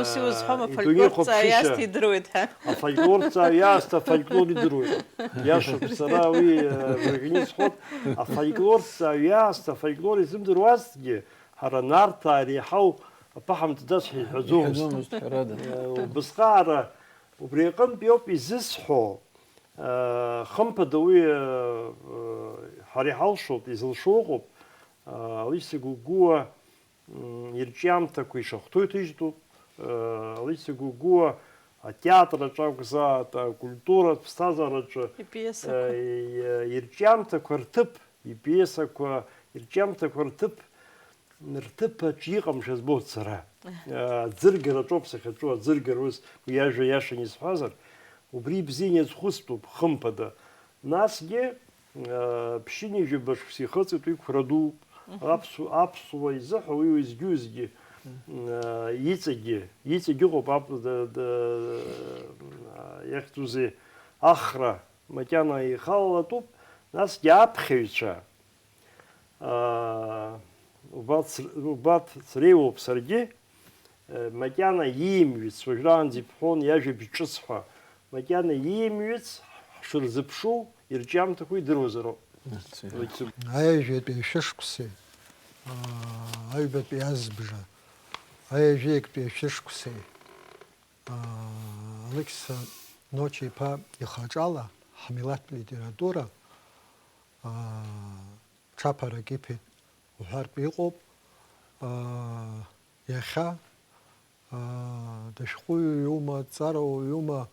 Ус аа, иузҳәом, идунеи афольклорҭҵааҩ хәаԥшышьа, иаасҭа идыруеит ҳәа. Афольклорҭҵааҩ иаасҭа афольклор идыруеит. Иашоуп, сара уи, аа, агәаӷьны исҳәоит. Афольклорҭҵааҩ иаасҭа афольклор изымдыруазҭгьы, ҳара Нарҭаа реиҳау аԥаҳамҭа дацҳа иҳәаӡомызт. Иҳәаӡомызт, ҳәарада. Убысҟаара убри аҟынтә иоуп изысҳәо. Э, хымԥада уи, э, э, ҳара иҳалшоит, изылшо ыҟоуп. Э, Алықьса Гәыгәуа, м, ирҿиамҭақәа ишахәҭоу иҭыжьтәуп. Э, Алықьса Гәыгәуа атеатр аҿы акәзааит, акультуратә ԥсҭазаараҿы, Ипиесақәа. Э, и-, ирҿиамҭақәа рҭыԥ, ипиесақәа, ирҿиамҭақәа рҭыԥ рҭыԥаҿ иҟамшәа збоит сара. Аӡыргара аҿоуп сахьаҿу, аӡыргара ус, уи иажәа иашан исҳәазар, убри ибзианы иазхәыцтәуп, хымԥада. Насгьы, а, ԥшьынҩажәаба шықәса ихыҵит уи қәра дууп. Мгм. Аԥсу-, аԥсуа изыҳәа уи уеизгьы-уеизгьы, Мгм. а, иҵегьы, иҵегьы ыҟоуп ап-, д-, д-, а, иахьӡузеи, ахра макьана ихалалатәуп, насгьы аԥхьаҩцәа, аа, убарҭ, убарҭ среиуоуп саргьы, э, макьана иимҩыц, уажәраанӡа ибҳәон иажәабжь ҿыц ҳәа, макьана иимҩыц ҳшырзыԥшу ирҿиамҭақәа идыруазароуп. Аиажәатәи ашәышықәсеи, аа, аҩбатәи азбжа, аиажәеиктәи ашәышықәсеи, аа, Алықьса Ноча-иԥа ихаҿала ҳмилаҭтә литература, аа, ҽаԥарак иԥеит уҳәартә иҟоуп. Аа, иахьа, аа, дышәҟәыҩҩума, дҵарауаҩума,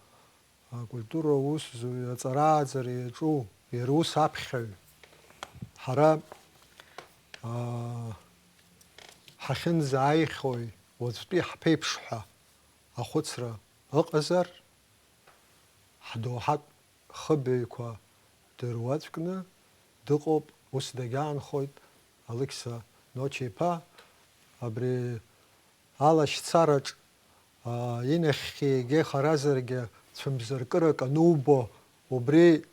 акультура усзуҩ, аҵара-ааӡара иаҿу, иара ус аԥхьаҩ. Ҳара, аа, ҳахьынӡааихьои уаҵәтәи ҳԥеиԥш ҳәа ахәыцра ыҟазар, ҳдоуҳатә хыбаҩқәа дыруаӡәкны дыҟоуп, ус дагьаанхоит Алықьса Ноча-иԥа. Абри алашьцараҿ, аа, инахьхьи егьа ихаразаргьы цәымзаркырак анубо, убри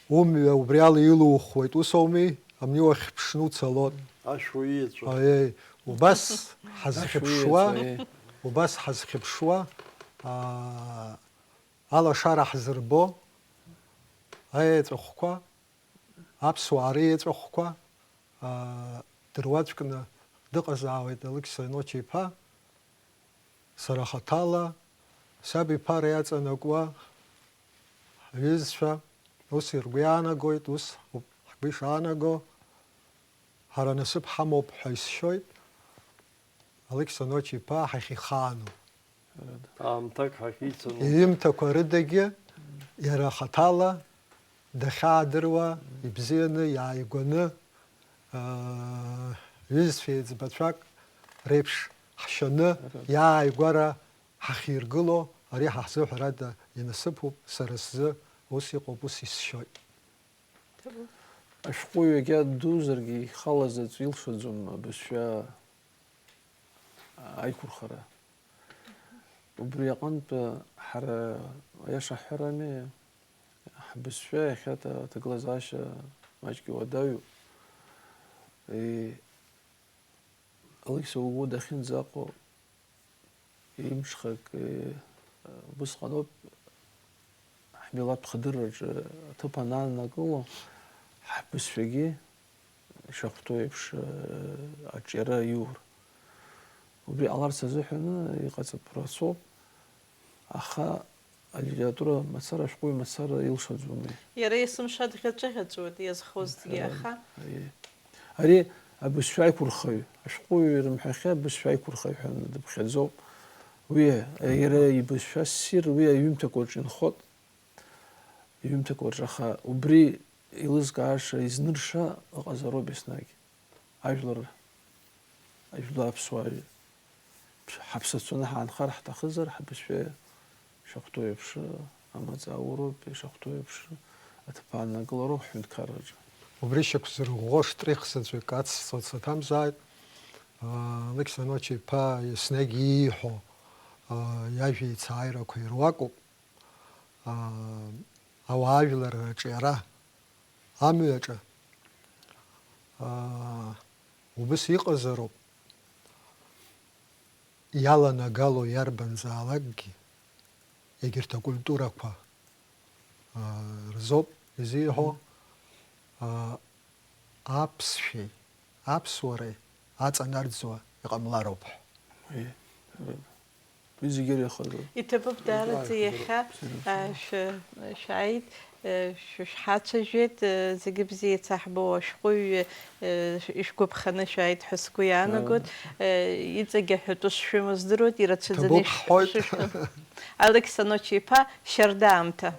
умҩа убри ала илухуеит, ус ауми? Амни уахьԥшны уцалон. Ашәуа иеҵәа. Аиеи, убас ҳазхьыԥшуа, Ашәуа иеҵәа, аиеи. Убас ҳазхьыԥшуа, аа, алашара ҳзырбо аеҵәахәқәа, аԥсуаа реиеҵәахәқәа, аа, дыруаӡәкны дыҟазаауеит Алықьса Ноча-иԥа. Сара хаҭала, саб иԥара иаҵанакуа ҳҩызцәа ус ргәы иаанагоит, ус ҳгәы ишаанаго, ҳара насыԥ ҳамоуп ҳәа исшьоит, Алықьса Ноча-иԥа ҳахьихаану. Аамҭак ҳахьицану. Иҩымҭақәа рыдагьы иара хаҭала дахьаадыруа, ибзианы, иааигәаны, аа, ҩызцәа еиҵбацәак реиԥш ҳшьаны, иааигәара ҳахьиргыло, ари ҳа ҳзы ҳәарада инасыԥуп, сара сзы ус иҟоуп, ус исшьоит. Ашәҟәыҩҩы егьа ддузаргьы ихала заҵә илшаӡом абызшәа аиқәырхара. Убри аҟынтә ҳара, аиаша ҳҳәарами, ҳбызшәа иахьа аҭагылазаашьа маҷк иуадаҩуп. И-, Алықьса Гәыгәуа дахьынӡаҟоу имҽхак, э, убысҟаноуп ҳмилаҭтә хадырраҿы аҭыԥ анаанаго, ҳбызшәагьы ишахәҭоу еиԥш, э, аҿиара иур. Убри ҟаларц азыҳәан иҟаҵатәу рацәоуп, аха алитература мацара, ашәҟәыҩҩы мацара илшаӡомеи? Иара есымша дӷьаҵәыӷьаҵәуеит, иазхозҭгьы, Аҳа. Аха. Аиеи. Ари абызшәа аиқәырхаҩ, ашәҟәыҩҩы рымҳәахьы абызшәа аиқәырхаҩ ҳәа дыԥхьаӡоуп. Уи, иара ибызшәа ссир, уи аҩымҭақәа рҿы инхоит. Иҩымҭақәа рҿы, аха убри еилызкааша, изнырша ыҟазароуп еснагь. Ажәлар, ажәлар аԥсуаа ҳаԥсацәаны ҳаанхар ҳҭахызар, ҳбызшәа Ишахәҭоу еиԥш, амаҵ ауроуп, ишахәҭоу еиԥш, аҭыԥ ааннакылароуп ҳҳәынҭқарраҿы. Убри шьақәзырӷәӷәо штрих заҵәык ацҵо саҭамзааит. Алықьса Ноча-иԥа еснагь ииҳәо, иажәа еицааирақәа ируакуп. Ауаажәларра аҿиара амҩаҿы убыс иҟазароуп. Иаланагало иарбанзаалакгьы, егьырҭ акультурақәа рзоуп изиҳәо, аԥсшәеи аԥсуареи аҵанарӡуа иҟамлароуп ҳәа. Уи зегьы ирыхароуп. Иҭабуп даараӡа иахьа шәааит, шәышҳацәажәеит, зегьы бзиа ицаҳбо ашәҟәыҩҩы ишәгәаԥханы шәааит ҳәа сгәы иаанагоит. Иҵегь аҳәатәы шшәымоу здыруеит, ирацәаӡаны ишшәымоу. Алықьса Ноча-иԥа, шьарда аамҭа.